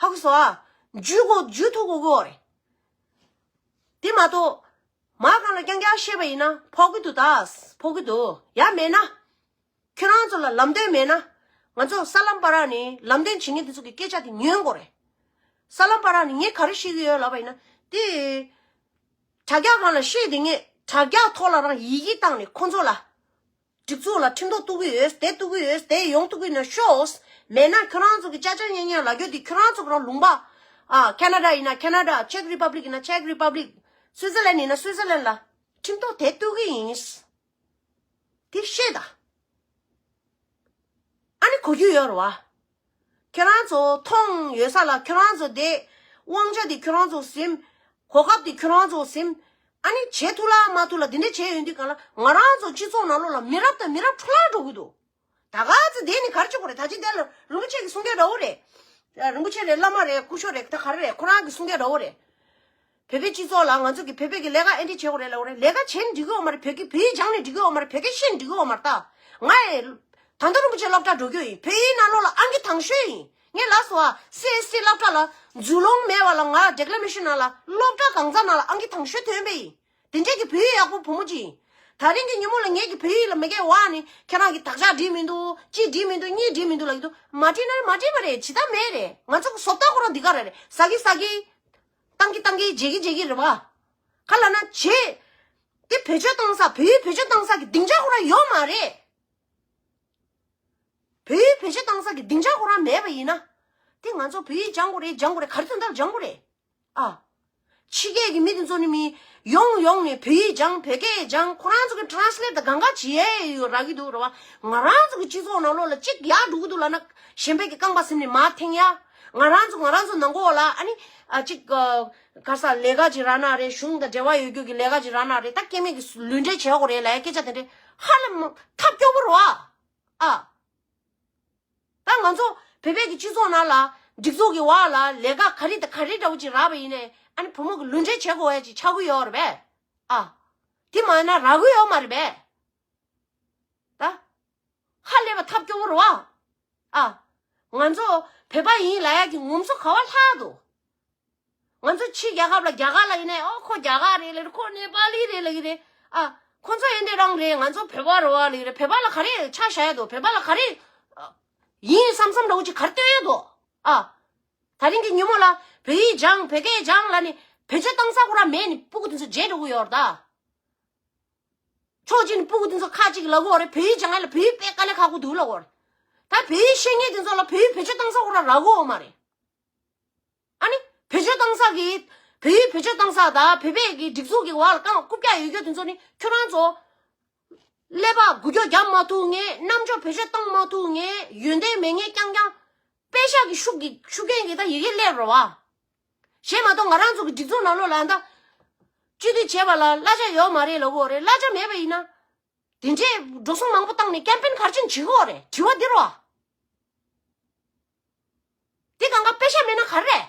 ཧ་གོ་སོང་ཨ། འཇུ་དགོས་འཇུ་ཐུབ་དགོས་ཀྱི་ཡོད་རེད། དེ་མ་གཏོགས་མ་གང་ལ་རྐྱང་རྐྱང་བཤད་པ་ཡིན་ན་ཕོག་གི་འདུག་ད། ཕོག་གི་འདུག་ཡ་མེད་ན། ཁྱོད་རང་ཚོ་ལ་ལམ་སྟོན་མེད་ན། ང་ཚོ་ས་ལམ་བར་ནས་ལམ་སྟོན་བྱེད་མཁན་དེ་ཚོ་གི་སྐད་ཆ་དེ་ཉན་དགོས་རེད། ས་ལམ་བར་ནས་ངས་ག་རེ་བཤད་ཀྱི་ཡོད་ལབ་པ་ཡིན་ན་དེ། དྲ་རྒྱ་སྒང་ལ་བཤད་དེ་ངས་དྲ་རྒྱ་ཐོག་ལ་རང་ཡི་གེ་བཏང་ནས་ཁོང་ཚོ་ལ། སྒྲིག་འཛུགས་ལ་ཁྲིམས་ཐོག་གཏུག་གི་ཡོད་དེ་གཏུག་གི་ཡོད་དེ་ཡོང་གཏུག་གི་ཡིན་ན་ཤོག་མེད་ན་ཁྱོད་རང་ཚོ་གི་ཅག་ཅག་ཉན་ཉན་ལབ་རྒྱུ་དེ་ཁྱོད་རང་ཚོ་གི་རང་ལུང་པ། ཨ་ཁེ་ན་ཌ་ཡིན་ན་ཁེ་ན་ཌ། ཅེག་རི་པབ་ལིག་ཡིན་ན་ཅེག་རི་པབ་ལིག་སུའི་ཙི་ལན་ཡིན་ན་སུའི་ཙི་ལན་ལ་ཁྲིམས་ཐོག་དེ་གཏུག་གི་ཡིན། དེ་བཤད་ད། ཨ་ནི་གོ་རྒྱུ་ཡོད་རེད་བ། ཁྱེད་རང་ཚོ་མཐོང་ཡོད་ས་ལ་ཁྱེད་རང་ཚོ་དེ་དབང་ཆ་དེ་ཁྱེད་རང་ཚོ་ཟིན། གོ་སྐབས་དེ་ཁྱེད་རང་ཚོ་ཟིན། ཨ་ནི་བྱེད་ཐུབ་ལ་མ་ཐུབ་ལ་དེ་འདྲ་བྱས་ཡོང་དུས་གང་ལ་ང་རང་ཚོ་སྤྱི་ཚོགས་ནང་ལོགས་ལ་མི་རབས་དང་མི་རབས་འཕྲོ་བརླག་འགྲོ་གི་འདུག་ད་ག་ཚོད་དེ་ནི་ག་རེ་བྱེད་དགོས་རེད། ད་ཅི་དེ་ལ་རིན་པོ་ཆེ་གི་གསུང་སྐད་འདྲ་བོ་རེད། རིན་པོ་ཆེ་རེད། བླ་མ་རེད། སྐུ་ཞབས་རེད། ད་ག་རེ་རེད། ཁོ་རང་གི་གསུང་སྐད་འདྲ་བོ་རེད། བོད་པའི་སྤྱི་ཚོགས་ལ་ང་ཚོ་གི་བོད་པའི་གི་ལས་ཀ་ཨེ་འདྲ་བྱེད་དགོས་རེད་ལབ་རེད། ལས་ཀ་བྱེད་ནི་འགྲིག་གི་ཡོད་མ་རེད། བོད་ཀྱི་བོད་ཡིག་སྦྱང་ནི་འགྲིག་གི་ཡོད་མ་རེད། བོད་སྐད་ཤེས་ནི་འགྲིག་གི་ཡོད་མ་རེད། ད་ང་ཡི་ད་དུང་རིན་པོ་ཆེ་སློབ་གྲྭ་འགྲོ་རྒྱུ་ཡིན། བོད་ཡིག་ནང་ལོགས་ལ་ཨང་ཀི་དང་ཤོས་ཡིན། ངས་ལབ་སོང་ཨ། སི་ཨེས་ཊི་སློབ་གྲྭ་ལ་འཛུལ་ལོང་མེད་པ་ལ་ང་ཌི་ཀི་ལེ་རེ་ཤན་ནང་ལ་སློབ་གྲྭ་གང་ཚང་ནང་ལ་ཨང་ཀི་དང་ཤོས་ཐོན་པ་ཡིན། དེ་འདྲས་ཀྱི་བོད་ཡིག་ཡག་པོ་བུ་མོ་ཅིག་ཡིན། ད་རིང་གི་ཉིན་མོ་ལ་ངེད་ཀྱི་བོད་ཡིག་ལ་མི་དགའ་བ་ནི་ཁྱེད་རང་གི་དག་ཆ་འགྲིག་མི་འདུག་གཅིག་འགྲིག་མི་འདུག་གཉིས་འགྲིག་མི་འདུག་ལབ་ཀྱི་འདུག་མ་འགྲིག་ན་མ་འགྲིག་པ་རེད། ཇི་ལྟར་མེད་རེད། ང་ཚོ་གི་བཟོ་ལྟ་ཁོ་རང་འདི་ག་རེ་རེད། ཟ་གི་ཟ་གི་བཏང་གི་བཏང་གི་བརྗེ་གི་བརྗེ་གི་རེད་བ། ག་ལབ་ན་བྱེད། དེ་བེད་སྤྱོད་བཏང་ས་བོད་ཡིག་བེད་སྤྱོད་བཏང་ས་གི་སྡིངས་ཆ་ཁོ་རང་ཡོད་མ་རེད། བོད་ཡིག་བེད་སྤྱོད་བཏང་ས་གི་སྡིངས་ཆ་ཁོ་རང་མེད་པ་ཡིན་ན། དེ་ང་ཚོ་བོད་ཡིག་སྦྱང་དགོས་རེད། སྦྱང་དགོས་རེད། ག་རེ་དོན་དག་སྦྱང་དགོས་རེད། ཨ། ཕྱི་རྒྱལ་གྱི་མི་དེ་ཚོ་ནི་མི་ཡོང་ཡོང་ནས་བོད་ཡིག་སྦྱང་བོད་སྐད་སྦྱང་ཁོ་རང་ཚོ་གི་ཊེ་རན་སི་ལེཊ་དང་གང་ག་བྱེད་ཡས་ཡོད་རག་གི་འདུག་རེད་བ། ང་རང་ཚོ་གི་སྤྱི་ཚོགས་ནང་ལོགས་ལ་གཅིག་ཡག་འགྲོ་གི་འདུག་ལབ་ན་གཞན་པའི་གི་རྐང་པ་ཟིན་ནས་མར་འཐེན་ཡ། ང་རང་ཚོ་ང་རང་ཚོ་ནང་གོ་ལ་ཨ་ནི་ཨ་གཅིག་ག་ས་ལས་ཀ་ཅིག་རག་ན་རེད། གཞུང་དང་འབྲེལ་བ་ཡོད་རྒྱུ་གི་ལས་ཀ་ཅིག་རག་ན་རེད། ད་སྐྱེ་དམན་གི་ལུས་འབྲེལ་བྱེད་དགོས་རེད་ལབ་ཡ་སྐད་ཆ་དེ་འདྲས་ཧ་ལས་མ་ཐབས་སྐྱོ་པོ་རེད་བ། ཨ། ད་ང་ཚོ་བོད་པའི་གི་སྤྱི་ཚོགས་ནང་ལ་སྒྲིག་འཛུགས་ཀྱི་འོག་ལ་ལས་ཀ་ག་རེ་དང་ག་རེ་འདྲ་བོ་ཅིག་རག་པ་ཡིན་ནའི་ཨ་ནི་བུ་མོ་གི་ལུས་འབྲེལ་བྱེད་དགོས་ཡ་ཅིག་ཆགས་ཀྱི་ཡོད་རེད་པས། ཨ། དེ་མ་ཡིན་ན་རག་གི་ཡོད་མ་རེད་པས། ད། ཧ་ལས་པ་ཐབས་སྐྱོ་བོ་རེད་བ། ཨ། ང་ཚོ་བོད་པ་ཡིན་ལབ་ཡ་གི་ངོམ་སོ་ག་བ་ལྷག་འདུག་ང་ཚོ་ཕྱི་རྒྱལ་ཁབ་ལ་རྒྱ་གར་ལ་ཡིན་ནའི་ཨོ་ཁོ་རྒྱ་གར་རེད་ལབ་རེད། ཁོ་ནེ་པ་ལི་རེད་ལབ་ཀྱི་རེད། ཨ། ཁོ་ཚོ་ཨེ་འདྲ་རང་རེད། ང་ཚོ་བོད་པ་རེད་བ་ལབ་ཀྱི་རེད། བོད་པ་ལ་ག་རེ་ཆ་བཞག་ཡ་འདུག་བོད་པ་ལ་ག་རེ་ཨ། ཡིན་བསམ་བསམ་འདྲ་བོ་ཅིག་ག་རེ་སྟོན་ཡ་འདུག་ཨ། ད་རིང་གི་ཉིན་མོ་ལ་བོད་ཡིག་སྦྱང་བོད་སྐད་སྦྱང་ལབ་ནས་བེད་སྤྱོད་བཏང་ས་ཁོ་རང་མེད་ནས་སྤུ་གུ་དེ་ཚོ་བརྗེད་འགྲོ་གི་ཡོད་རེད་ད། ཕྱོགས་གཅིག་ནས་སྤུ་གུ་དེ་ཚོ་ཁ་གཅིག་ལབ་གི་ཡོད་རེད། བོད་ཡིག་སྦྱང་ཡ་ལ་བོད་ཡིག་དཔེ་དཀའ་ལས་ཁག་པོ་འདུག་ལབ་གི་ཡོད་རེད། ད་བོད་ཡིག་ཤེས་མཁན་དེ་ཚོ་ལ་བོད་ཡིག་བེད་སྤྱོད་བཏང་ས་ཁོ་རང་རག་གི་ཡོད་མ་རེད། ཨ་ནི་བེད་སྤྱོད་བཏང་ས་གི་བོད་ཡིག་བེད་སྤྱོད་བཏང་ས་དང་བོད་པའི་གི་སྒྲིག་འཛུགས་ཀྱི་འོག་ལ་རྐང་རྐུབ་བཀྱག་ཡོད་རྒྱུ་དེ་ཚོ་ནི་ཁྱོད་རང་ཚོ་ཀླད་པ་འགུལ་སྐྱོད་རྒྱབ་མ་ཐུབ་མཁན། རྣམ་ཅོག་བེད་སྤྱོད་བཏང་མ་ཐུབ་མཁན། ཡོན་ཏན་མེད་མཁན། རྐྱང་རྐྱང་ པེ་ཤག་གི་ཤུགས་ཀྱི་ཤུགས་རྐྱེན་གྱིས་ད་ཡི་གེ་སླེབས་རོ་བ། གཞན་མ་གཏོགས་ང་རང་ཚོ་གི་སྒྲིག་འཛུགས་ནང་ལོགས་ལ་ད་སྤྱི་འཐུས་བྱས་པ་ལ་གླ་ཆ་ཡོད་མ་རེད་ལབ་དགོས་རེད། གླ་ཆ་མེད་པ་ཡིན་ན་དེ་འདྲའི་འགྲོ་སོང་མང་པོ་བཏང་ནས་ཀེམ་པེན་ག་རེ་བྱེད་དགོས་རེད། དྲི་བ་འདི་རོ། དེ་གང་ག་པེ་ཤག་མེད་ན་ག་རེ་རེད།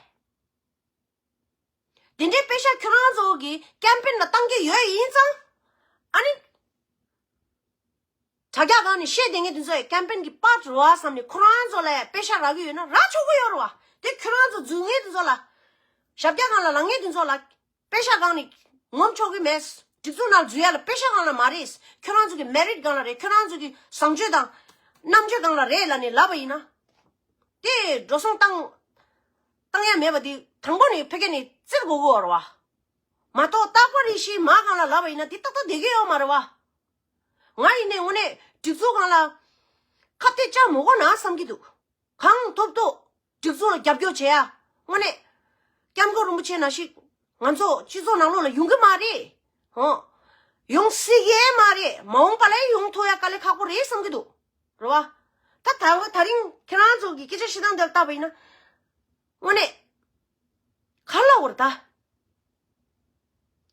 དེ་འདྲའི་པེ་ཤག་ཁྱོད་རང་ཚོ་གི་ཀེམ་པེན་ལ་བཏང་གི་ཡོད་ཡིན་ཙང་། ཨ་ནི། དྲ་རྒྱ་སྒང་ནས་བཤད་བསྡད་མཁན་དེ་ཚོ་ཡི་ཀེམ་པེན་གི་པར་རུ་བ་བསམ་ནས་ཁོ་རང་ཚོ་ལ་པེ་ཤག་རག་གི་ཡོད་ན་རག་ཆོག་གི་ཡོད་རེད་བ། དེ་ཁྱོད་རང་ཚོ་འཛུལ་མཁན་དེ་ཚོ་ལ། ཞབས་བཀྱག་སྒང་ལ་ལངས་མཁན་དེ་ཚོ་ལ་པེ་ཤག་སྒང་ནས་ངོམ་ཆོག་གི་མེད། སྒྲིག་འཛུགས་ནང་འཛུལ་ཡ་ལ་པེ་ཤག་སྒང་ལ་མ་རེད། ཁྱོད་རང་ཚོ་གི་མེ་རིཊ་སྒང་ལ་རེད། ཁྱོད་རང་ཚོ་གི་བཟང་སྤྱོད་དང་རྣམ་དཔྱོད་སྒང་ལ་རེད་ལབ་ནས་ལབ་པ་ཡིན་ན། དེ་འགྲོ་སོང་བཏང་། བཏང་ཡ་མེད་པ་དེ་དང་པོ་ནས་ཕ་གི་ནས་བཙིར་དགོས་ཀྱི་ཡོད་རེད་བ། མ་གཏོགས་རྟག་པར་རེ་ཞིག་མ་སྒང་ལ་ལབ་པ་ཡིན་ན་དེ་ཏག་ཏག་བསྡད་ཀྱི་ཡོད་མ་རེད་བ། ང་ཡིན་ནའི་དངོས་གནས་སྒྲིག་འཛུགས་སྒང་ལ་ཁ་གཏད་བཅག་མི་དགོས་ན་བསམ་གྱི་འདུག་གང་ཐུབ་ཐུབ་སྒྲིག་འཛུགས་ལ་རྒྱབ་སྐྱོར་བྱེད་ཡ། དངོས་གནས་སྐྱབས་མགོན་རིན་པོ་ཆེ་ནང་བཞིན་ང་ཚོ་སྤྱི་ཚོགས་ནང་ལོགས་ལ་ཡོང་གི་མ་རེད། ཧོ། ཡོང་སྲིད་ཀྱི་མ་རེད། མ་འོངས་པ་ལ་ཡོང་ཐུབ་ཡ་དཀའ་ལས་ཁག་པོ་རེད་བསམ་གྱི་འདུག་རེད་བ། ད་ད་ད་རིང་ཁྱེད་རང་ཚོ་གི་སྐད་ཆ་བཤད་སྟངས་འདིར་བལྟས་པ་ཡིན་ན། དངོས་གནས། ག་ལ་བར་ད།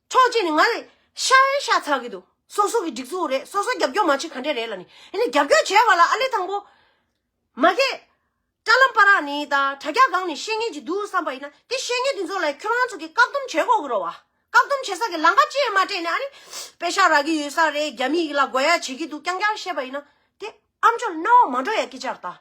ཕྱོགས་གཅིག་ནས་ང་ལ་ཤ་ཡ་ཤ་ཚ་གི་འདུག་སོ་སོ་གི་སྒྲིག་འཛུགས་རེད། སོ་སོ་རྒྱབ་སྐྱོར་མ་བྱེད་ག་འདྲ་རེད་ལབ་ནས། ཡིན་ནའི་རྒྱབ་སྐྱོར་བྱས་པ་ལ་ཨ་ལེ་དང་པོ། མ་གི། དྲ་ལམ་བར་ནས་དང་དྲ་རྒྱ་སྒང་ནས་བཤད་མཁན་ཅིག་འདུག་བསམ་པ་ཡིན་ན། དེ་བཤད་མཁན་དེ་ཚོ་ལ་ཁྱོད་རང་ཚོ་གིས་བཀག་སྡོམ་བྱེད་དགོས་ཀྱི་རེད་བ། བཀག་སྡོམ་བྱེད་ས་གི་ལམ་ཁ་ཅིག་མ་སྤྲད་ནས། ཨ་ནི། པེ་ཤག་རག་གི་ཡོད་ས་རེད། རྒྱ་མི་ལ་དགོས་ཡ་བྱེད་ཀྱི་འདུག་རྐྱང་རྐྱང་བཤད་པ་ཡིན་ན། དེ་ཨ་མཆོག་རྣ་བར་མ་འགྲོ་ཡ་སྐད་ཆ་རེད་ད།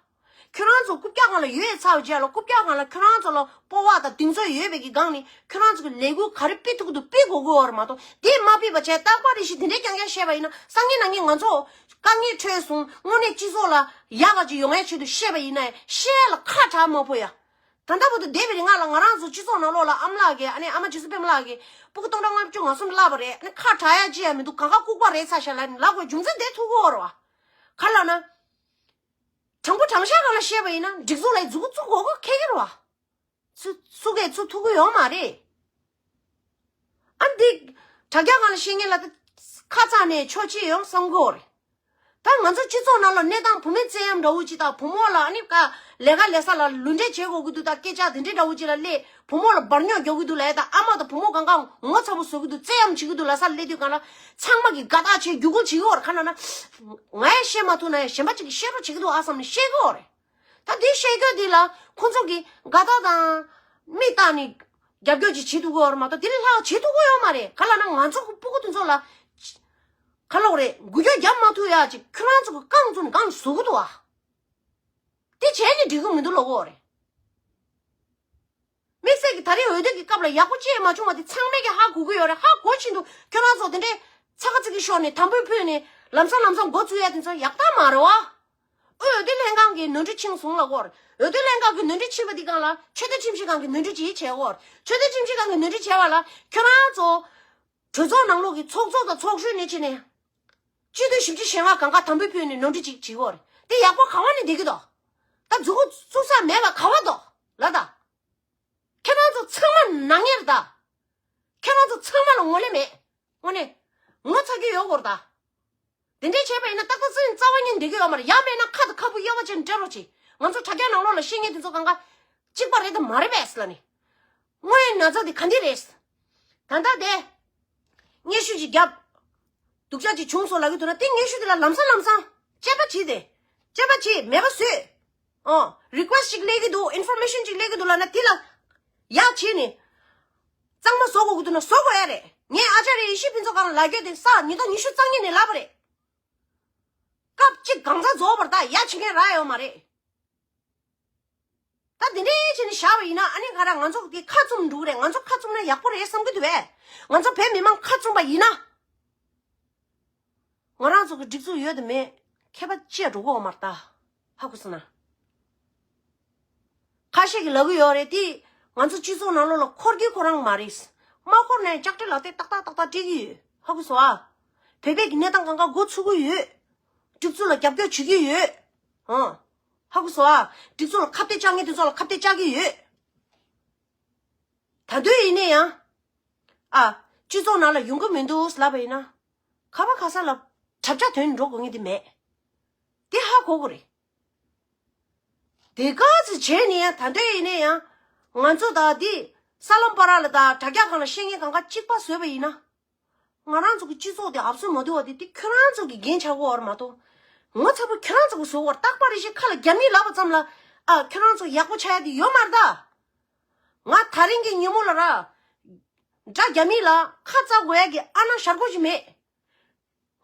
ཁྱོད་རང་ཚོ་རྐུབ་བཀྱག་སྒང་ལ་ཡོད་ཚར་བའི་རྗེས་ལ། རྐུབ་བཀྱག་སྒང་ལ་ཁྱོད་རང་ཚོ་ལ་སྤོབས་པ་དང་གདེང་ཚོད་ཡོད་པའི་གི་སྒང་ནས་ཁྱོད་རང་ཚོ་གི་ལས་འགུལ་ག་རེ་སྤེལ་ཐུབ་ཀྱི་འདུག་སྤེལ་དགོས་ཀྱི་ཡོད་རེད་མ་གཏོགས། དེ་མ་སྤེལ་བ་བྱས། རྟག་པར་རེ་ཞིག་དེ་འདྲའི་རྐྱང་རྐྱང་བཤད་པ་ཡིན་ན། སང་ཉིན་གནངས་ཉིན་ང་ཚོ་དཀའ་ངལ་འཕྲད་སོང་། དངོས་གནས་སྤྱི་ཚོགས་ལ་ཡག་ག་ཅིག་ཡོང་ཡའི་ཆེད་དུ་བཤད་པ་ཡིན་ན་ཡང་། བཤད་ཡ་ལ་ཁ་གྲག་མ་ཕོད་ཡ། ད་ལྟ་བར་དུ་འདས་པའི་རིང་ང་ལ་ང་རང་ཚོ་སྤྱི་ཚོགས་ནང་ལོགས་ལ་ཨ་མ་ལགས་ཀྱིས། ཨ་ནི་ཨ་མ་རྗེ་བཙུན་པད་མ་ལགས་ཀྱིས་སྤུ་གུ་སྟོང་ཕྲག་ལྔ་བཅུ་ང་གསུམ་བརླགས་པ་རེད། ཨ་ནི་ཁ་གྲག་ཡ་ཅི་ཡང་མི་འདུག་གང་ག་ལྐུགས་པ་རེད་ཚར་ཤག་ལབ་ནས་ལབ་དགོས་རྒྱུ་མཚན་དེ་ཐུག་གི་ཡོད་རེད་བ། ག་ལབ་ན། དྲང་པོ་དྲང་བཞག་སྒང་ལ་བཤད་པ་ཡིན་ན། སྒྲིག་འཛུགས་ལ་མཛུབ་གུ་བཙུགས་དགོས་ཀྱི་ཁེལ་གྱི་རེད་བ། ཚུ་ཚུགས་ཀྱི་ཚུགས་ཐུབ་ཀྱི་ཡོད་མ་རེད། ཨ་འདི། དྲ་རྒྱ་སྒང་ལ་བཤད་མཁན་ལ་ད་ཁ་ཚ་ནས་ཆོག་ཅི་ཡོང་བསམ་གྱི་ཡོད་རེད། ད་ང་ཚོ་སྤྱི་ཚོགས་ནང་ལ་གནས་སྟངས། བུད་མེད་བཙན་གཡེམ་འདྲ་བོ་ཅིག་དང་། བུ་མོ་ལ་ཨ་ནི་ཀ་ལས་ཀ་ལས་ས་ལ་ལུས་འབྲེལ་བྱེད་དགོས་ཀྱི་འདུག་ད་སྐད་ཆ་དེ་འདྲའི་འདྲ་བོ་ཅིག་ལ་སླེབས། བུ་མོ་ལ་བར་སྙོག་རྒྱག་གི་འདུག་ལབ་ཡ་དང་། ཨ་མ་དང་བུ་མོ་གང་ག་ངོ་ཚ་པོ་བཟོ་གི་འདུག་བཙན་གཡེམ་བྱེད་ཀྱི་འདུག་ལབ་ས་སླེབས་དུས་སྒང་ལ། ཚང་མ་གིས་དགའ་ཐག་བྱས་རྒྱུག་ཁུལ་བྱེད་ཀྱི་ཡོད་རེད། ག་ལབ་ན། ང་ཡང་བཤད་མ་ཐུབ་ན་ཡང་གཞན་པ་ཅིག་གིས་བཤད་རོགས་བྱེད་ཀྱི་འདུག་ཨ་བསམ་ནས་བཤད་ཀྱི་ཡོད་རེད། ད་དེ་བཤད་རྒྱུ་དེ་ལ་ཁོང་ཚོ་གིས་དགའ་ཐག་དང་མིག་བཏགས་ནས་རྒྱབ་སྐྱོར་ཅིག་བྱེད་ཐུབ་ཀྱི་ཡོད་རེད་མ་གཏོགས་དེ་ལས་ལྷག་བྱེད་ཐུབ་ཀྱི་ཡོད་མ་རེད། ག་ལབ་ན། ང་ཚོ་གི་སྤུ་གུ་དེ་ཚོ་ལ་ག་ལབ་དགོས་རེད། འགུལ་སྐྱོད་རྒྱབ་མ་ཐུབ་ཡ་ཅིག་ཁྱོད་རང་ཚོ་གིས་རྐང་བཙུགས་ནས་སྒང་ལ་བཟོ་གི་འདུག་ཨ། དེ་བྱས་ནས་འགྲིག་གི་མི་འདུག་ལབ་ཀྱི་ཡོད་རེད། དམིགས་བསལ་གྱི་ད་རེས་འོས་བསྡུ་གི་སྐབས་ལ་ཡག་པོ་ཅི་ཡང་མ་བྱུང་བ་དེ་ཚང་མས་ཀྱང་ཧ་གོ་གི་ཡོད་རེད། ཧ་གོ་བཞིན་དུ་ཁྱོད་རང་ཚོ་དེ་འདྲའི་ཚ་ཁ་ཚིག་གི་ཤོར་ནས། དམ་འབུལ་ཕུལ་ནས། ལམ་སང་ལམ་སང་འགོ་བཙུགས་ཡ་དེ་ཚོ་ཡག་རྟགས་མ་རེད་བ། འོས་བསྡུ་ལྷན་ཁང་གིས་ནོར་འཁྲུལ་ཕྱིན་སོང་ལབ་ཀྱི་ཡོད་རེད། འོས་བསྡུ་ལྷན་ཁང་གིས་ནོར་འཁྲུལ་ཕྱིན་པ་དེ་སྒང་ལ་ཆོས་དད་ཁྲིམས་ཞིབ་ཁང་གིས་ནོར་འཁྲུལ་ཅིག་བྱས་ཀྱི་ཡོད་རེད། ཆོས་དད་ཁྲིམས་ཞིབ་ཁང་གིས་ནོར་འཁྲུལ་བྱས་པ་ལ་ཁྱོད་རང་ཚོ་གྲོས་ཚོགས་ནང་ལོགས་ཀྱི་ཚོགས་གཙོ་དང་ཚོགས་གཞོན་ནས་བྱས་ནས་སྤྱི་འཐུས་བཞི་བཅུ་ཞེ་ལྔ་གང་ག་དམ་འབུལ་ཕུལ་ནས་ནོར་འཁྲུལ་ཅིག་བྱེད་ཀྱི་ཡོད་རེད། དེ་ཡག་པོ་ག་བ་ནས་བསྡད་ཀྱི་འདུག་ད་མཛུབ་གུ་བཙུགས་ས་མེད་པ་ག་བ་འདུག་ལབ་ད། ཁྱེད་རང་ཚོ་ཚང་མ་ནག་ཉེས་རེད་ད། ཁྱེད་རང་ཚོ་ཚང་མ་ལ་ངོ་ལེན་མེད། དངོས་གནས། ངོ་ཚ་གི་ཡོད་སྐོར་ད། དེ་འདྲས་བྱས་པ་ཡིན་ན་ཏག་ཏག་ཙི་རྩ་བ་ཉིད་འགྲིག་གི་ཡོད་མ་རེད། ཡང་མེད་ན་ཁ་དང་ཁ་སྤུ་གཡས་པ་བྱས་ནས་སྤྲད་རོགས་གྱིས། ང་ཚོ་དྲ་རྒྱ་ནང་ལོགས་ལ་བཤད་མཁན་དེ་ཚོ་གང་ག་གཅིག་པ་རེད་དམ་མ་རེད་པས་ལབ་ནས། དངོས་ཡོད་ན་ཚ་དེ་ག་འདི་རེད། ད་ལྟ་དེ། སྙན་ཞུ་ཅིག་བརྒྱབ། སྡུག་ཅག་ཅིག་བྱུང་སོང་ལབ་ཀྱི་འདུག་ན། དེ་སྙན་ཞུ་དེ་ལ་ལམ་སང་ལམ་སང་དཔྱད་པ་བྱེད་དེ། དཔྱད་པ་བྱེད། མེད་པ་བཟོས། ཨོ། རི་ཀུ་ཨེ་སི་ཅིག་སླེབས་ཀྱི་འདུག་ཨིན་ཕོར་མེ་ཤན་ཅིག་སླེབས་ཀྱི་འདུག་ལབ་ན། དེ་ལ་ཡ་བྱས་ནས་གཙང་མ་བཟོ་དགོས་ཀྱི་འདུག་ན་བཟོ་དགོས་ཡ་རེད། ངས་ཨ་ཅཱརྱ་ཡེ་ཤེས་ཕུན་ཚོགས་སྒང་ལ་ལབ་རྒྱུ་དེ་གཟའ་ཉི་ཤུ་རྩ་གཉིས་ནས་ལབ་པ་རེད། སྐབས་གཅིག་གང་ཟག་རྫོགས་པར་ད་ཡ་བྱེད་མཁན་རག་ཡོད་མ་རེད། ད་དེ་འདྲའི་བྱས་ནས་བཞག་པ་ཡིན་ན། ཨ་ནི་ང་རང་ང་ཚོ་གི་ཁ་བཙུམ་འགྲོ་གི་རེད། ང་ཚོ་ཁ་བཙུམ་ན་ཡག་པོ་རེད་བསམ་གྱི་འདུག་པས། ང་ཚོ་བོད་མི་མང་ཁ་བཙུམ་པ་ཡིན་ན། ང་རང་ཚོ་གི་སྒྲིག་འཛུགས་ཡོད་དམ་མེད་ཁྱད་པར་ཅི་ཡང་འགྲོ་གི་ཡོད་མ་རེད་ད། ཧ་གོ་སོང་ན། ཁ་ཤས་ཀྱིས་ལབ་ཀྱི་ཡོད་རེད་དེ། ང་ཚོ་སྤྱི་ཚོགས་ནང་ལོགས་ལ་འཁོར་གྱི་ཁོ་རང་མ་རེད། མ་འཁོར་ན་ཡང་ལྕགས་སྤྲེལ་ལག་དེབ་ཏག་ཏག་ཏག་ཏག་སྤྲད་ཀྱི་ཡོད། ཧ་གོ་སོང་ཨ། བོད་པའི་གི་གནས་སྟངས་གང་ག་འགོ་ཚུགས་ཀྱི་ཡོད། སྒྲིག་འཛུགས་ལ་རྒྱབ་སྐྱོར་བྱེད་ཀྱི་ཡོད། ཨང་། ཧ་གོ་སོང་ཨ། སྒྲིག་འཛུགས་ལ་ཁ་གཏད་བཅག་མཁན་དེ་ཚོ་ལ་ཁ་གཏད་བཅག་གི་ཡོད། ད་དུང་ཡིན་ན་ཡང་། ཨ། སྤྱི་ཚོགས་ནང་ལ་ཡོང་གི་མི་འདུག་ལབ་པ་ཡིན་ན། ག་པ་ག་ས་ལ་གྲབས་ཆ་དོན་འགྲོ་དགོས་ངེས་དེ་མེད། དེ་ཧ་གོ་དགོས་རེད། དེ་ག་ཚོད་བྱས་ནས་ཡང་ད་ལྟ་ཡིན་ན་ཡང་ང་ཚོ་ད་འདི་ས་ལམ་པ་ར་ལ་ད་དྲ་རྒྱ་སྒང་ལ་བཤད་མཁན་གང་ག་གཅིག་པ་བཟོས་པ་ཡིན་ན། ང་རང་ཚོ་གི་སྤྱི་ཚོགས་དེ་ཨབ་སེ་མ་བསྡུ་བ་དེ་དེ་ཁྱོད་རང་ཚོ་གི་འགན་ཆགས་ཀྱི་ཡོད་རེད་མ་གཏོགས། ངོ་ཚ་པོ་ཁྱོད་རང་ཚོ་གི་བཟོ་བར་རྟག་པ་རེ་ཞིག་ཁ་ལ་རྒྱ་མི་ལབ་པ་ཙམ་ལ་ཨ་ཁྱོད་རང་ཚོ་ཡག་པོ་ཆགས་ཡ་དེ་ཡོད་མ་རེད་ད། ང་ད་རིང་གི་ཉིན་མོ་ལ་ར། དགྲ་རྒྱ་མི་ལ་ཁ་བཙག་དགོས་ཡ་གི་ཨ་ན་ཞར་གོ་ཞིག་མེད།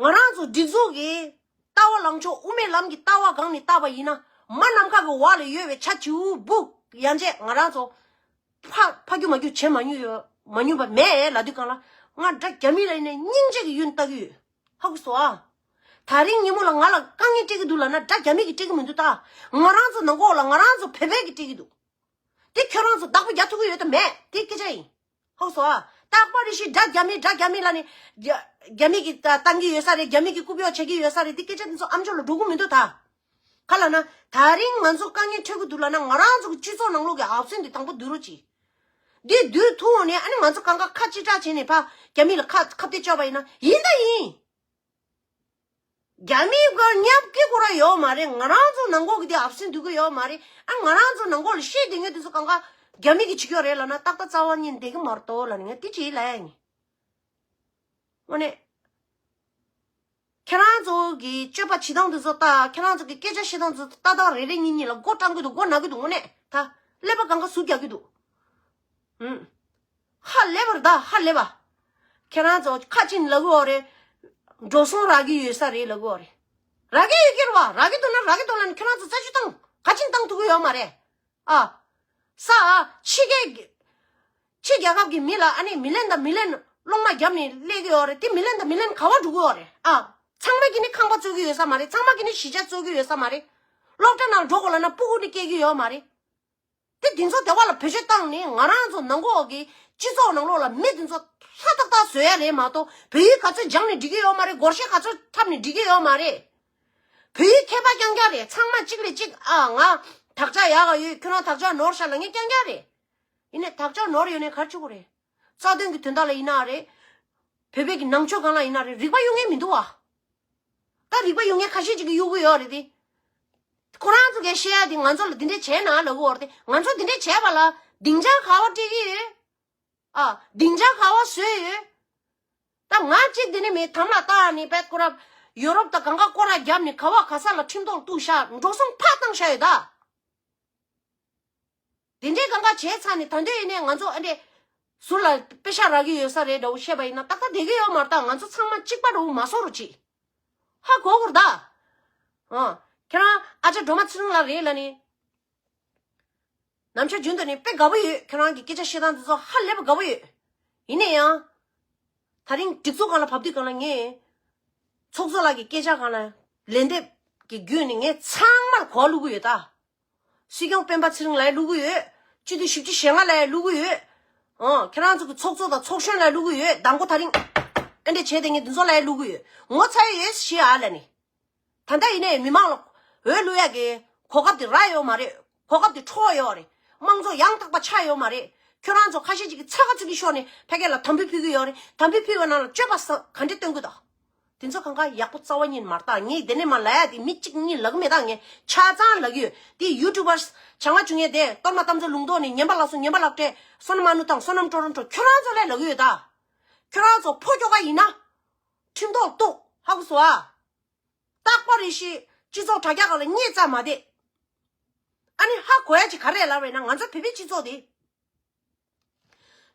ང་རང་ཚོ་སྒྲིག་འཛུགས་ཀྱི་ལྟ་བ་ལངས་ཕྱོགས་དབུ་མའི་ལམ་གྱི་ལྟ་བ་སྒང་ནས་བལྟས་པ་ཡིན་ན་མ་ནམ་མཁའ་གི་འོག་ལ་ཡོད་པའི་ཆ་བྱིའུ་སྦུག་ཡན་ཆད་ང་རང་ཚོ་ཕ་ཕ་རྒྱུ་མ་རྒྱུ་བྱེད་མ་མྱོང་ཡོད་མ་མྱོང་པ་མེད་ལབ་དུས་སྒང་ལ་ང་དགྲ་རྒྱ་མི་ལ་ཡིན་ནའི་སྙིང་རྗེ་གི་ཡུན་ལྟ་གི་ཡོད། ཧ་གོ་སོང་ཨ། ད་རིང་ཉིན་མོ་ལ་ང་ལ་དཀའ་ངལ་སྤྲད་ཀྱི་འདུག་ལབ་ན་དགྲ་རྒྱ་མི་གིས་སྤྲད་ཀྱི་མི་འདུག་ད། ང་རང་ཚོ་ནང་ལོགས་ལ་ང་རང་ཚོ་བོད་པས་གིས་སྤྲད་ཀྱི་འདུག་དེ་ཁྱོད་རང་ཚོ་བདག་པོ་རྒྱག་ཐུབ་ཀྱི་ཡོད་དམ་མེད་དེ་སྐད་ཆ་ཡིན། ཧ་གོ་སོང་ཨ། རྟག་པ་རེ་ཞིག་དགྲ་རྒྱ་མི་དགྲ་རྒྱ་མི་ལབ་ནས་རྒྱ་རྒྱ་མི་གིས་ད་བཏང་གི་ཡོད་ས་རེད། རྒྱ་མི་གིས་རྐུབ་གཡོག་བྱེད་ཀྱི་ཡོད་ས་རེད། དེ་སྐད་ཆ་དེ་ཚོ་ཨམ་ཅོག་ལ་འགྲོ་གི་མི་འདུག་ད། ག་ལབ་ན་ད་རིང་ང་ཚོ་དཀའ་ངལ་འཕྲད་ཀྱི་འདུག་ལབ་ན་ང་རང་ཚོ་གི་སྤྱི་ཚོགས་ནང་ལོགས་ཀྱི་ཨབ་སེ་འདི་དང་པོ་བསྡུ་རོགས་གྱིས། འདི་བསྡུ་ཐུབ་འོང་ནས་ཨ་ནི་ང་ཚོ་གང་ག་ཁ་གཅིག་གྲགས་བྱས་ནས་ཕ་རྒྱ་མི་ལ་ཁ་ཁ་གཏད་གཅོག་པ་ཡིན་ན་ཡིན་ད་ཡིན། རྒྱ་མིའི་སྒོར་ཉབ་ཀི་ཁོ་ར་ཡོད་མ་རེད། ང་རང་ཚོ་ནང་ལོགས་ཀྱི་དེ་ཨབ་སེ་འདུག་གི་ཡོད་མ་རེད། ཨ་ང་རང་ཚོ་ནང་ལོགས་ལ་བཤད་དེ་ངས་དེ་ཚོ་གང་ག་རྒྱ་མི་གིས་བྱེད་ཀྱི་ཡོད་རེད་ལབ་ན་ཏག་ཏག་རྩ་བ་ཉིད་བསྡད་ཀྱི་མ་རེད་དོ་ལབ་ནས་ངས་དེ་ཅིག་ལབ་ཡ་ཡིན། དངོས་གནས། ཁྱེད་རང་ཚོ་གི་སྤྱོད་པ་བྱེད་སྟངས་དེ་ཚོ་ལྟ། ཁྱེད་རང་ཚོ་གི་སྐད་ཆ་བཤད་སྟངས་དེ་ཚོ་ལྟ་སྟངས་རེ་རེ་གཉིས་གཉིས་ལ་མགོ་སྐྲང་གི་འདུག་མགོ་ན་གི་འདུག་དངོས་གནས་ད་ཀླད་པ་གང་ག་ཟུག་རྒྱག་གི་འདུག་ཧུམ། ཧ་ལས་པ་རེད་ད་ཧ་ལས་པ། ཁྱེད་རང་ཚོ་ཁ་ཅིག་ལབ་གི་ཡོད་རེད། འགྲོ་སོང་རག་གི་ཡོད་ས་རེད་ལབ་གི་ཡོད་རེད། རག་གི་ཡོད་ཀྱི་རེད་བ། རག་གི་འདུག་ན་རག་གི་འདུག་ལབ་ནས་ཁྱེད་རང་ཚོ་རྩད་གཅོད་བཏང་ག་ཅིག་བཏང་ཐུབ་ཀྱི་ཡོད་མ་རེད། ཨ། ས་ཨ། ཕྱི་རྒྱལ་གྱི་ཕྱི་རྒྱལ་ཁབ་ཀྱི་མི་ལ་ཨ་ནི་མི་ལན་དང་མི་ལན་སློང་མ་བརྒྱབ་ནས་སླེབས་ཀྱི་ཡོད་རེད། དེ་མི་ལན་དང་མི་ལན་ག་བ་འགྲོ་གི་ཡོད་རེད། ཨ། ཚང་མ་གིས་ནི་ཁང་པ་བཙུགས་ཀྱི་ཡོད་ས་མ་རེད། ཚང་མ་གིས་ནི་གཞིས་ཆགས་བཙུགས་ཀྱི་ཡོད་ས་མ་རེད། སློབ་གྲྭ་ནང་འགྲོ་དགོས་ལབ་ན་སྤུ་གུ་ནི་སྐྱེ་གི་ཡོད་མ་རེད། དེ་དེ་ཚོ་དེ་བ་ལ་བེད་སྤྱོད་བཏང་ནས་ང་རང་ཚོ་ནང་ལོགས་ཀྱི་སྤྱི་ཚོགས་ནང་ལོགས་ལ་མི་དེ་ཚོ་ལྷ་ཏག་ཏག་བཟོ་ཡ་རེད་མ་གཏོགས་བོད་ཡིག་ག་ཚོད་སྦྱངས་ནས་འགྲིག་གི་ཡོད་མ་རེད། སྒོར་གཞས་ག་ཚོད་འཁྲབ་ནས་འགྲིག་གི་ཡོད་མ་རེད། བོད་ཡིག་མཁས་པ་རྐྱང་རྐྱང་རེད། ཚང་མ་གཅིག་ལས་གཅིག་ཨ་ང་དག་ཆ་ཡག་ག་ཡོད། ཁྱོད་རང་དག་ཆ་ནོར་ཤག་ལབ་མཁན་རྐྱང་རྐྱང་རེད། ཡིན་ནའི་དག་ཆ་ནོར་ཡོད་ནའི་ག་རེ་བྱེད་དགོས་རེད། རྩ་དོན་གྱི་དོན་དག་ལ་ཡིན་ན་རེད། བོད་པའི་གི་ནང་ཆོས་སྒང་ལ་ཡིན་ན་རེད། རིག་པ་གཡུག་མཁན་མི་འདུག་བ། ད་རིག་པ་ཡོད་མཁན་ཁ་ཤས་ཅིག་གིས་གཡུག་གི་ཡོད་རེད་དེ། ཁོ་རང་ཚོ་གིས་བཤད་ཡ་དེ་ང་ཚོ་ལ་འདི་འདྲས་བྱས་ན་ལབ་གི་ཡོད་རེད་དེ། ང་ཚོ་འདི་འདྲས་བྱས་པ་ལ་སྡིངས་ཆ་ག་བ་སྤྲད་ཀྱི་ཡོད། ཨ། སྡིངས་ཆ་ག་བ་བཟོས་ཡོད། ད་ང་གཅིག་འདི་ནས་མེད་དམ་ལ་བཏགས་ནས་པད་ཁོ་ར་ཡོ་རོབ་དང་གང་ག་སྐོར་ར་བརྒྱབ་ནས་ག་བ་ག་ས་ལ་ཁྲིམས་ཐོག་གཏུགས་ཤག་འགྲོ་སོང་ཕར་བཏང་ཤག་ཡོད་ད། དེ་འདྲའི་གང་ག་བྱས་ཚར་ནས་ད་འདོད་ཡིན་ནའི་ང་ཚོ་ཨ་འདྲས་ཟུར་ལ་པེ་ཤག་རག་གི་ཡོད་ས་རེད་འདྲ་བོ་བཤད་པ་ཡིན་ན་ཏག་ཏག་བསྡད་ཀྱི་ཡོད་མ་རེད་ད། ང་ཚོ་ཚང་མ་གཅིག་པ་འདྲ་བོ་མ་བཟོ་རོགས་གྱིས། ཧ་གོ་གོ་རེད་ད། ཨ། ཁྱེད་རང་ཨ་ཅག་སྒྲོལ་མ་ཚེ་རིང་ལགས་རེད་ལབ་ནས། ནམ་ཞག་རྒྱུན་དུ་ནས་དཔེ་དགའ་པོ་ཡོད། ཁྱེད་རང་གི་སྐད་ཆ་བཤད་སྟངས་དེ་ཚོ་ཧ་ལས་པ་དགའ་པོ་ཡོད། ཡིན་ན་ཡང་། ད་རིང་སྒྲིག་འཛུགས་སྒང་ལ་བབས་དུས་སྒང་ལ་ངས། ཚོགས་གཙོ་ལགས་ཀྱི་སྐད་ཆ་སྒང་ལ་ལན་འདེབས་ཀྱི་བརྒྱུད་ནས་ངས་ཚང་མར་གོ་བླུག་གི་ཡོད་ད། སྲིད་སྐྱོང་སྤེན་པ་ཚེ་རིང་ལགས་བླུག་གི་ཡོད། སྤྱི་འཐུས་བཞི་བཅུ་ཞེ་ལྔ་ལགས་བླུག་གི་ཡོད། ཨོ། ཁྱེད་རང་ཚོ་གི་ཚོགས་གཙོ་དང་ཚོགས་གཞོན་ལགས་བླུག་གི་ཡོད། མདང་དགོང་ད་རིང་། ཨེ་འདྲས་བྱས་དེ་ངས་འདི་ཚོ་ལགས་བླུག་གི་ཡོད། ངོ་ཚ་ཡི་ཡོད་ཞེས་ཨ་ལ་ནི། ད་ལྟ་ཡིན་ནའི་མི་མང་ལ་འོས་བླུག་ཡག་གི་གོ་སྐབས་དེ་རག་ཡོད་མ་རེད། གོ་སྐབས་དེ་འཕྲོག་ཡོད་རེད། དམངས་གཙོ་ཡང་དག་པ་ཆགས་ཡོད་མ་རེད། ཁྱོད་རང་ཚོ་ཁ་ཤས་ཅིག་གིས་ཚ་ག་ཚིག་གི་ཤོར་ནས་ཕ་གི་ལ་དམ་འབུལ་ཕུལ་གི་ཡོད་རེད། དམ་འབུལ་ཕུལ་བའི་ནང་ལ་སྤྱོད་པ་ས་ག་འདྲས་སྟོན་གི་འདུག་དེ་ཚོ་གང་ག་ཡག་པོ་རྩ་བ་ཉིད་མ་རེད་ད། ངས་དེ་ནས་མ་ལབ་ཡ་དེ་མི་གཅིག་གཉིས་ལབ་གི་མེད་ད། ངས་ཆ་ཚང་ལབ་གི་ཡོད། དེ་ཡུ་ཊུབ་པར་བྱ་ང་བྱུང་ངས་དེ་གཏོར་མ་གཏམ་ཚོ་ལུང་རྟོགས་ནས་ཉན་པ་ལགས་སོ། ཉན་པ་ལགས་བཀྲས། བསོད་ནམས་ཨ་ནུ་དང་བསོད་ནམས་ཀྲོ་རོན་ཀྲོ་ཁྱོད་རང་ཚོ་ལས་ལབ་གི་ཡོད་ད། ཁྱོད་རང་ཚོ་ཕོ་ཁྱོ་ག་ཡིན་ན། ཁྲིམས་ཐོག་གཏུགས། ཧ་གོ་སོང་ཨ། རྟག་པ་རེ་ཞིག་སྤྱི་ཚོགས་དྲ་རྒྱ་སྒང་ལ་བསྙད་བཙལ་མ་བསྡད། ཨ་ནི་ཧ་གོ་ཡ་ཅིག་ག་རེ་ལབ་པ་ཡིན་ན་ང་ཚོ་བོད་པའི་སྤྱི་ཚོགས་དེ།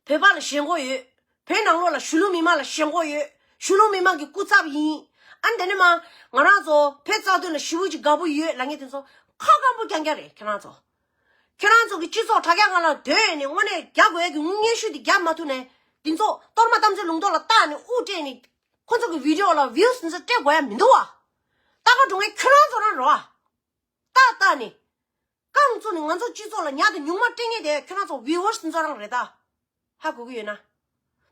བོད་པ་ལ་ཞེན་ཁོག་ཡོད། བོད་ནང་ལོགས་ལ་གཞིས་ལུས་མི་མང་ལ་ཞེན་ཁོག་ཡོད། གཞིས་ལུས་མི་མང་གི་སྐུ་ཚབ་ཡིན། ཨ་ནི་དེ་ནས་མ་ང་རང་ཚོ་བོད་རྩ་དོན་ལ་ཞེ་པོ་ཅིག་དགའ་པོ་ཡོད་ལབ་མཁན་དེ་ཚོ་ཁ་སྐམ་པོ་རྐྱང་རྐྱང་རེད་ཁྱེད་རང་ཚོ། ཁྱེད་རང་ཚོ་གི་སྤྱི་ཚོགས་དྲ་རྒྱ་སྒང་ལ་སྡོད་ནས་དངོས་གནས་རྒྱག་དགོས་ཡ་གི་སྙན་ཞུ་དེ་རྒྱབ་མ་ཐུབ་ནས་དེ་ཚོ་གཏོར་མ་གཏམ་ཚོའི་ལུང་རྟོགས་ལ་བལྟས་ནས་དབུ་སྤྲད་ནས་ཁོ་ཚོ་གི་བི་ཌི་ཡོ་ལ་བིའུ་སི་དེ་ཚོ་སྤྲད་དགོས་ཡ་མི་འདུག་བ། ལྟ་ག་འགྲོ་མཁན་ཁྱོད་རང་ཚོ་རང་རེད་བ། ལྟ་ལྟ་ནས། རྐང་བཙུགས་ནས་ང་ཚོ་སྤྱི་ཚོགས་ལ་ཉག་དང་ཉུང་མ་སྤྲད་མཁན་དེ་ཁྱོད་རང་ཚོ་བིའུ་ཨར་སི་ཚོ་རང་རེད་ད། ཧ་གོ་གི་ཡོད་ན།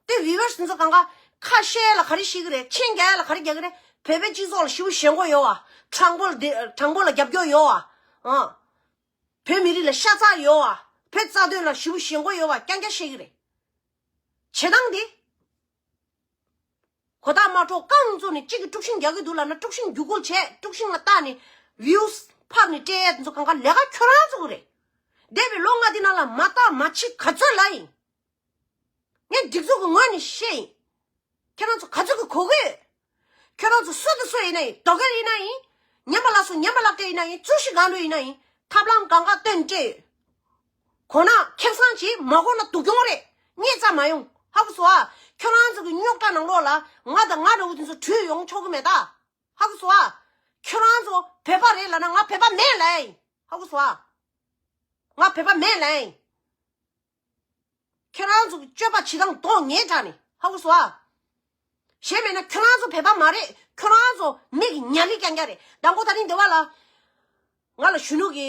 དེ་བིའུ་ཨར་སི་ཚོ་གང་ག་ཁ་བཤད་ལ་ག་རེ་བཤད་གི་རེད། མཆན་རྒྱག་ཡ་ལ་ག་རེ་རྒྱག་གི་རེད། བོད་པའི་སྤྱི་ཚོགས་ལ་ཞེ་པོ་ཞེན་ཁོག་ཡོད་བ། དྲང་པོ་ལ་དེ་དྲང་པོ་ལ་རྒྱབ་སྐྱོར་ཡོད་བ། ཨང་། བོད་མི་རིགས་ལ་ཤ་ཚ་ཡོད་བ། བོད་རྩ་དོན་ལ་ཞེ་པོ་ཞེན་ཁོག་ཡོད་བ་རྐྱང་རྐྱང་བཤད་གི་རེད། བྱེད་སྟངས་དེ། གོ་བརྡ་མ་འཕྲོད་རྐང་བཙུགས་ནས་གཅིག་གིས་དཀྲུག་ཤིང་རྒྱག་གི་འདུག་ལབ་ན་དཀྲུག་ཤིང་རྒྱུག་ཁུལ་བྱས། དཀྲུག་ཤིང་ལ་བལྟས་ནས་བིའུ་སི་ ཕབ་ནས་སྤྲད་ཡས་དེ་ཚོ་གང་ག་ལས་ཀ་ཁྱོད་རང་ཚོ་གི་རེད། འདས་པའི་ལོ་ལྔ་འདི་ནང་ལ་མ་བརྟག་མ་དཔྱད་ག་ཚོད་ལབ་ཡིན། ངས་སྒྲིག་འཛུགས་ཀྱི་ངོས་ནས་བཤད་ཡིན། ཁྱེད་རང་ཚོ་ག་ཚོད་ཀྱི་གོ་གི་ཡོད། ཁྱོད་རང་ཚོ་སུ་དང་སུ་ཡིན་ན་ཡིན། རྡོ་སྐལ་ཡིན་ན་ཡིན། ཉམས་པ་ལགས་སོ་ཉམས་པ་ལགས་ཏེ་ཡིན་ན་ཡིན། ཙུ་ཤི་གང་ལུ་ཡིན་ན་ཡིན། ཐབས་ལམ་གང་ག་སྟོན་སྤྲད་ཡོད། གོ་ན་ཁེ་བཟང་གྱིས་མ་གོ་ན་སྡུག་གྱོང་རེད། ངས་རྩ་མ་ཡོང་། ཧ་གོ་སོང་ཨ། ཁྱོད་རང་ཚོ་གི་རྙོག་དྲ་ནང་ལོགས་ལ་ང་དང་ང་འདྲ་བོ་དེ་ཚོ་བྲོས་ཡོང་ཆོག་གི་མེད་ད། ཧ་གོ་སོང་ཨ། ཁྱོད་རང་ཚོ་བོད་པ་རེད་ལབ་ན་ང་བོད་པ་མེད་ལབ་ཡིན། ཧ་གོ་སོང་ཨ། ང་བོད་པ་མེད་ལབ་ཡིན། ཁྱེད་རང་ཚོ་གི་སྤྱོད་པ་བྱེད་སྟངས་དོན་ངན་དྲག་ནས། ཧ་གོ་སོང་ཨ། གཞན་མེད་ན་ཁྱོད་རང་ཚོ་བོད་པ་མ་རེད། ཁྱོད་རང་ཚོ་མི་གི་ཉ་ལི་རྐྱང་རྐྱང་རེད། དང་པོ་ད་རིང་འདི་བ་ལ། ང་ལ་གཞོན་ནུ་གི་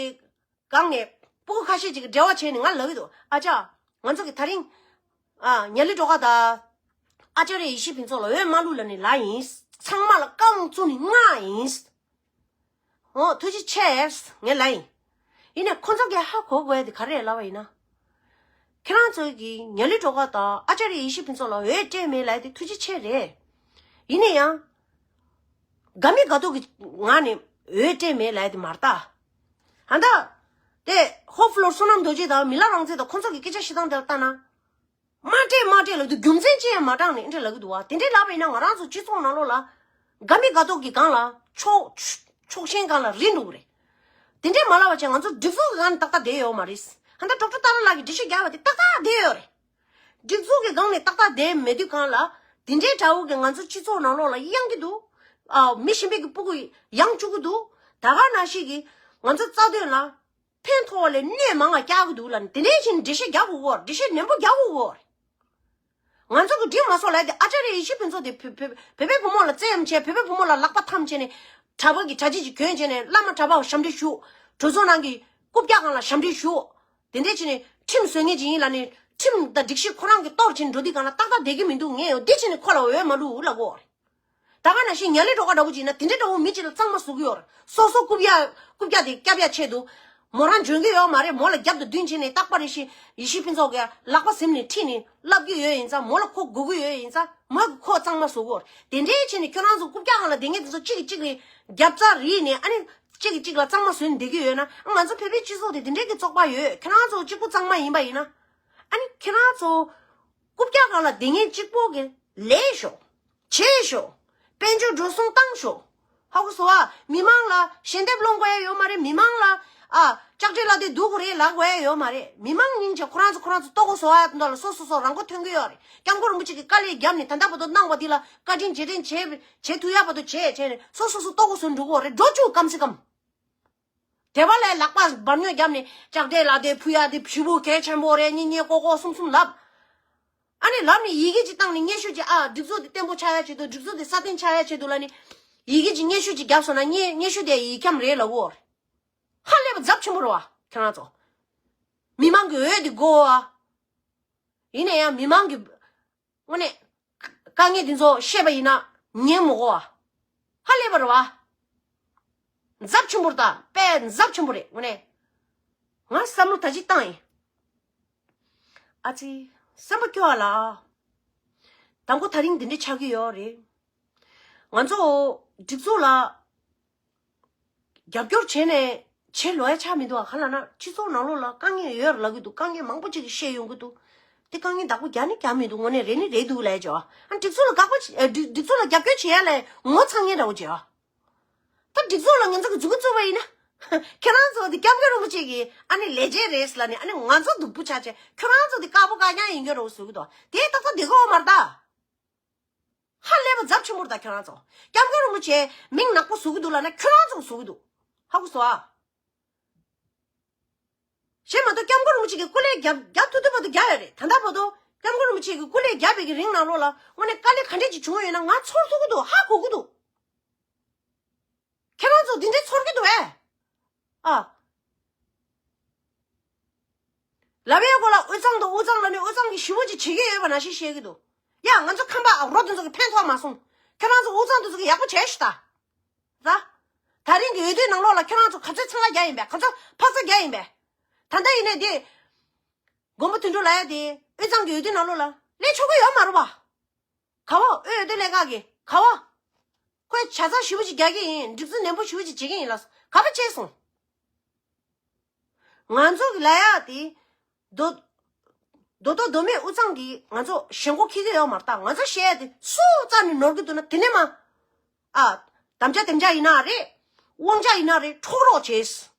སྒང་ནས་སྤུ་གུ་ཁ་ཤས་ཅིག་གི་འབྲེལ་བ་བྱས་ནས་ང་ལབ་ཀྱི་འདུག་ཨ་ཅག་ང་ཚོ་གི་ད་རིང་ཨ་ཉ་ལི་སྒྲོལ་དཀར་དང་ཨ་ཅར་ཡེ་ཤེས་ཕུན་ཚོགས་ལ་འོས་མ་བླུགས་ལབ་ནས་ལབ་ཡིན། ཚང་མ་ལ་རྐང་བཙུགས་ནས་མངགས་ཡིན། འོ་ཐུགས་རྗེ་ཆེ་ངས་ལབ་ཡིན། ཡིན་ནས་ཁོ་ཚོ་གིས་ཧ་གོ་དགོས་དེ་ག་རེ་ལབ་པ་ཡིན་ན། ཁྱེད་རང་ཚོ་གིས་ཉ་ལི་སྒྲོལ་དཀར་དང་ཨ་ཅར་ཡེ་ཤེས་ཕུན་ཚོགས་ལ་འོས་སྤྲད་མེད་ལབ་དེ་ཐུགས་རྗེ་ཆེ་རེད། ཡིན་ན་ཡང་། དགའ་མི་དགའ་ཐོག་གི་ངང་ནས་འོས་སྤྲད་མེད་ལབ་དེ་མ་རེད་ད། ཧ་ད། དེ་ཧོབ་ལོར་བསོད་ནམས་རྡོ་རྗེ་དང་མི་ལ་རང་བཙན་དང་ཁོ་ཚོ་གི་སྐད་ཆ་བཤད་སྟངས་དེ་ལ་ལྟ་ན། མ་སྤྲད་མ་སྤྲད་ལབ་དུས་རྒྱུ་མཚན་ཅི་ཡང་མ་དྲངས་ནས་འདི་འདྲ་ལབ་གི་འདུག་བ། དེ་འདྲའི་ལབ་པ་ཡིན་ན་ང་རང་ཚོ་སྤྱི་ཚོགས་ནང་ལོགས་ལ་དགའ་མི་དགའ་ཐོག་གི་སྒང་ལ་ཕྱོགས་ཕྱོགས་ཞེན་སྒང་ལ་རིལ་འགྲོ་གི་རེད། དེ་འདྲའི་མ་ལབ་པ་བྱས་ང་ཚོ་སྒྲིག་འཛུགས་ཀྱི་སྒང་ནས་ཏག་ཏག་བསྡད་ཡོད་མ་རེད། ཧ་ད་ཌོག་ཊར་ཏཱ་ར་ལགས་ཀྱིས་འགྲེལ་བཤད་རྒྱག་པ་དེ་ཏག་ཏག་བསྡད་ཡོད་རེད། སྒྲིག་འཛུགས་ཀྱི་སྒང་ནས་ཏག་ཏག་བསྡད་མེད་དུས་སྒང་ལ་དེ་འདྲའི་འདྲ་བོ་གི་ང་ཚོ་སྤྱི་ཚོགས་ནང་ལོགས་ལ་གཡང་གི་འདུག་ཨ་མི་གཞན་པའི་གི་སྤུ་གུ་ཡང་བཅུག་གི་འདུག་ད་ག་ནང་བཞིན་གྱི་ང་ཚོ་རྩ་དོན་ལ། ཕན་ཐོགས་ལས་གནོད་མང་བ་རྒྱག་གི་འདུག་ལབ་ནས་དེ་འདྲའི་ཕྱིན་འགྲེལ་བཤད་རྒྱག་དགོས་གོ་འགྲེལ་བཤད་ནན་པོ་རྒྱག་དགོས་གོ་ང་ཚོ་གི་འགྲིག་མ་སོང་ལབ་དེ་ཨ་ཅར་ཡེ་ཤེས་ཕུན་ཚོགས་དེ་བོད་བོད་བོད་པའི་བུ་མོ་ལ་བཙན་གཡེམ་བྱས། བོད་པའི་བུ་མོ་ལ་ལག་པ་འཐམ་བྱས་ནས་གྲྭ་པ་གི་གྲྭ་ཆས་ཅིག་གྱོན་བྱས་ནས་བླ་མ་གྲྭ་པའམ་ཞབས་འདྲེན་ཞུ། གྲོས་ཚོགས་ནང་གི་རྐུབ་བཀྱག་སྒང་ལ་ཞབས་འདྲེན་ཞུ། དེ་འདྲས་བྱས་ནས་ཁྲིམས་བཟོ་མཁན་ཅིག་ཡིན་ལབ་ནས་ཁྲིམས་དང་སྒྲིག་གཞི་ཁོ་རང་གིས་གཏོར་བྱས་ནས་འགྲོ་དུས་སྒང་ལ་ཏག་ཏག་བསྡད་ཀྱི་མི་འདུག་ངས་ཡང་འདི་བྱས་ནས་ཁོ་ལ་འོས་མ་བླུགས་ལབ་གོ་ད་ག་ནང་བཞིན་ཉ་ལི་སྒྲོལ་དཀར་འདྲ་བོ་ཅིག་ཡིན་ན་དེ་འདྲའི་འདྲ་བོ་མི་གཅིག་ལ་གཙང་མ་བཟོ་གི་ཡོད་རེད། སོ་སོ་རྐུབ་ཡ་རྐུབ་བཀྱག་དེ་བཀྱག་ཡ་ཆེད་དུ། མོ་རང་འཇོན་གི་ཡོད་མ་རེད། མོ་ལ་རྒྱབ་ཏུ་བསྟུན་བྱས་ནས་རྟག་པར་རེ་ཞིག་ཡེ་ཤེས་ཕུན་ཚོགས་ཀྱི་ལག་པ་ཟིམ་ནས་ཁྲིད་ནས་བསླབ་ཀྱི་ཡོད་ཡིན་ཙང་། མོ་ལ་ཁོ་དགོས་ཀྱི་ཡོད་ཡིན་ཙང་། མོ་གིས་ཁོ་གཙང་མ་བཟོ་གི་ཡོད་རེད། དེ་འདྲའི་བྱས་ནས་ཁྱོད་རང་ཚོ་རྐུབ་བཀྱག་སྒང་ལ་བསྡད་མཁན་དེ་ཚོ་གཅིག་གིས་གཅིག་ལ་རྒྱབ་རྩ་རིལ་ནས། ཨ་ནི་གཅིག་གིས་གཅིག་ལ་གཙང་མ་བཟོས་ནས་བསྡད་ཀྱི་ཡོད་ན། ང་ཚོ་བོད་པའི་སྤྱི་ཚོགས་དེ་དེ་འདྲའི་གི་བཙོག་པ་ཡོད། ཁྱོད་རང་ཚོ་གཅིག་པུ་གཙང་མ་ཡིན་པ་ཡིན་ན། ཨ་ནི་ཁྱོད་རང་ཚོ་རྐུབ་བཀྱག་སྒང་ལ་བསྡད་མཁན་གཅིག་པོ་གིས་ལས་ཤོག་བྱས་ཤོག་དཔལ་འབྱོར་འགྲོ་སོང་བཏང་ཤོག་ཧ་གོ་སོང་ཨ། མི་མང་ལ་ཞལ་འདེབས་སློང་དགོས་ཡ་ཡོད་མ་རེད། མི་མང་ལ་ཨ་ལྕགས་སྤྲེལ་ལ་དེ་སྡུག་གི་རེད་ལབ་དགོས་ཡ་ཡོད་མ་རེད། མི་མང་སྙིང་རྗེ་ཁོ་རང་ཚོ་ཁོ་རང་ཚོ་ལྟོ་གོས་བཟོ་ཡ་དོན་དག་ལ་སོ་སོ་སོ་རང་མགོ་ཐོན་གི་ཡོད་རེད། སྐྱབས་མགོན་རིན་པོ་ཆེ་གིས་དཀའ་ལས་བརྒྱབ་ནས་ད་ལྟ་བར་དུ་གནང་བ་འདི་ལ་བཀའ་དྲིན་རྗེས་དྲན་བྱེད་བྱེད་ཐུབ་ཡ་བར་དུ་བྱས་བྱས་ནས་སོ་སོ་སོ་ལྟོ་གོས་བཟོ་འགྲོ་གི་ཡོད་རེད། འགྲོ་བཅུག་གམ་སེ་གམ། དེ་བ་ལས་ལག་པ་འབར་ཉོ་བརྒྱབ་ནས་ལྕགས་སྤྲེལ་ལ་དེ་ཕུལ་ཡ་དེ་ཞེ་པོ་གལ་ཆེན་པོ་རེད། གཉིས་གཉིས་ཀོ་ཀོ་གསུམ་གསུམ་ལབ། ཨ་ནི་ལབ་ནས་ཡི་གེ་ཅིག་བཏང་ནས་སྙན་ཞུ་ཅིག་ཨ་སྒྲིག་འཛུགས་དེ་བརྟན་པོ་ཆགས་ཡ་ཆེད་དུ། སྒྲིག་འཛུགས་དེ་སྲ་བརྟན་ཆགས་ཡ་ཆེད་དུ་ལབ་ནས་ཡི་གེ་ཅིག་སྙན་ཞུ་ཅིག་བརྒྱབ་སོང་ན། སྙན་སྙན་ཞུ་དེ་ཡིག་འཁྱམ་རེད་ལབ་གོ། ཧ་ལས་པ་ཚབས་ཆེན་པོ་རེད་བ་ཁྱེད་རང་ཚོ། མི་མང་གི་འོས་དེ་དགོས་བ། ཡིན་ན་ཡང་མི་མང་གི་དངོས་གནས་དཀའ་ངལ་དེ་ཚོ་བཤད་པ་ཡིན་ན་ཉན་མི་དགོས་བ། ཧ་ལས་པ་རེད་བ། ཚབས་ཆེན་པོ་རེད་ད། དཔེ་ཚབས་ཆེན་པོ་རེད་དངོས་གནས། ང་བསམ་བློ་ད་ཅིག་བཏང་ཡིན། ཨ་ཙི། སེམས་པ་སྐྱོ་བ་ལ། དང་པོ་ད་རིང་འདི་འདྲ་ཆགས་ཀྱི་ཡོད་རེད། ང་ཚོ་སྒྲིག་འཛུགས་ལ་རྒྱབ་སྐྱོར་བྱས་ནས་བྱེད་ལོས་ཡ་ཆགས་མི་འདུག་ཨ། ག་ལབ་ན་སྤྱི་ཚོགས་ནང་ལོགས་ལ་དཀའ་ངལ་ཡོད་རེད་ལབ་ཀྱི་འདུག་དཀའ་ངལ་མང་པོ་ཅིག་གིས་བཤད་ཡོང་གི་འདུག་དེ་དཀའ་ངལ་བདག་པོ་རྒྱག་ནི་རྒྱག་མི་འདུག་དངོས་གནས་རེད་ནི་རེད་འདུག་ལབ་ཡ་བྱས་ཨ། སྒྲིག་འཛུགས་ལ་དགག་པ་བྱེད། ཨ། སྒྲིག་སྒྲིག་འཛུགས་ལ་རྒྱབ་སྐྱོར་བྱེད་ཡ་ལ་ངོ་ཚ་མཁན་འདྲ་བོ་བྱས་ཨ། ད་སྒྲིག་འཛུགས་ལ་ང་ཚོ་གི་མཛུབ་གུ་བཙུགས་པ་ཡིན་ན། ཁྱེད་རང་ཚོ་འདི་སྐྱབས་མགོན་རིན་པོ་ཆེ་གི་ཨ་ནི་ལས་བྱེད་རེད་ཟེར་ལབ་ནས། ཨ་ནི་ང་ཚོ་སྡུག་པོ་ཆགས་བྱས། ཁྱེད་རང་ཚོ་འདི་དཀར་པོ་དཀར་རྐྱང་ཡིན་རྒྱུ་རེད་བཟོ་གི་འདུག་དེ་ཏག་ཏག་བསྡད་ཀྱི་ཡོད་མ་རེད་ད། ཧ་ལས་པ་ཚབས་ཆེན་པོ་རེད་ད་ཁྱེད་རང་ཚོ། སྐྱབས་མགོན་རིན་པོ་ཆེ་མིང་ནག་པོ་བཟོ་གི་འདུག་ལབ་ན་ཁྱེད་རང་ཚོ་བཟོ་གི་འདུག་ཧ་གོ་སོང་ཨ། གཞན་མ་གཏོགས་སྐྱབས་མགོན་རིན་པོ་ཆེ་གི་སྐུ་ལས་རྒྱབ་རྒྱབ་ཐུབ་ཐུབ་བར་དུ་རྒྱབ་ཡོད་རེད། ད་ལྟ་བར་དུ་སྐྱབས་མགོན་རིན་པོ་ཆེ་གི་སྐུ་ལས་རྒྱབ་པའི་གི་རིང་ནང་ལོགས་ལ་དངོས་གནས་དཀའ་ལས་ག་འདྲས་ཅིག་བྱུང་ཡོད་ན་ང་ཚོར་ཐུབ་ཀྱི་འདུག་ཧ་གོ་གི་འདུག་ཁྱེད་རང་ཚོ་འདི་འདྲས་ཚོར་གྱི་འདུག་ཨེ། ཨ། ལབ་ཡས་གོ་ལ་དབུས་གཙང་དང་དབུས་གཙང་ལབ་ནས་དབུས་གཙང་གི་ཞེ་པོ་ཅིག་བྱེད་ཀྱི་ཡོད་པ་ནང་བཞིན་བཤད་ཀྱི་འདུག་ཡ་ང་ཚོ་ཁམས་པ་ཨ་རོ་དེ་ཚོ་གི་ཕན་ཐོགས་མ་སོང་། ཁྱེད་རང་ཚོ་དབུས་གཙང་དེ་ཚོ་གི་ཡག་པོ་བྱས་ཤིག་ད། ད། ད་རིང་གི་འོས་བསྡུའི་ནང་ལོགས་ལ་ཁྱེད་རང་ཚོ་ག་ཚོད་འཚང་ཁ་རྒྱག་ཡིན་པས། ག་ཚོད་འཕག་འཚག་རྒྱག་ཡིན་པས། ད་ལྟ་ཡིན་ནའི་དེ། མགོན་པོ་དོན་གྲུབ་ལབ་ཡ་དེ་དབུས་གཙང་གི་འོས་བསྡུའི་ནང་ལོགས་ལ་སླེབས་ཆོག་གི་ཡོད་མ་རེད་པ། ག་བ། དབུས་འོས་བསྡུ་ལྷན་ཁང་གི་ག་བ། ཁོས་ཇ་ཚགས་ཞེ་པོ་ཅིག་རྒྱག་གི་ཡིན། སྒྲིག་འཛུགས་ནན་པོ་ཞེ་པོ་ཅིག་བྱེད་ཀྱི་ཡིན་ལབ་སོང་། ག་བ་བྱས་སོང་། ང་ཚོ་གི་ལ་ཡ་དེ་རྡོ་རྡོ་རྡོ་རྡོ་མེད་དབུ་གཙང་གི་ང་ཚོ་ཞེན་ཁོག་འཁྱེར་གི་ཡོད་མ་རེད། ད་ང་ཚོ་བཤད་ཡ་དེ་སུ་རྩ་ནས་ནོར་གི་འདུག་ན། དེ་ནས་མ་ཨ་དམ་བཅའ་དེམ་བཅའ་ཡིན་ན་རེད། དབང་ཆ་ཡིན་ན་རེད། འཕྲོག་རོགས་བྱེད་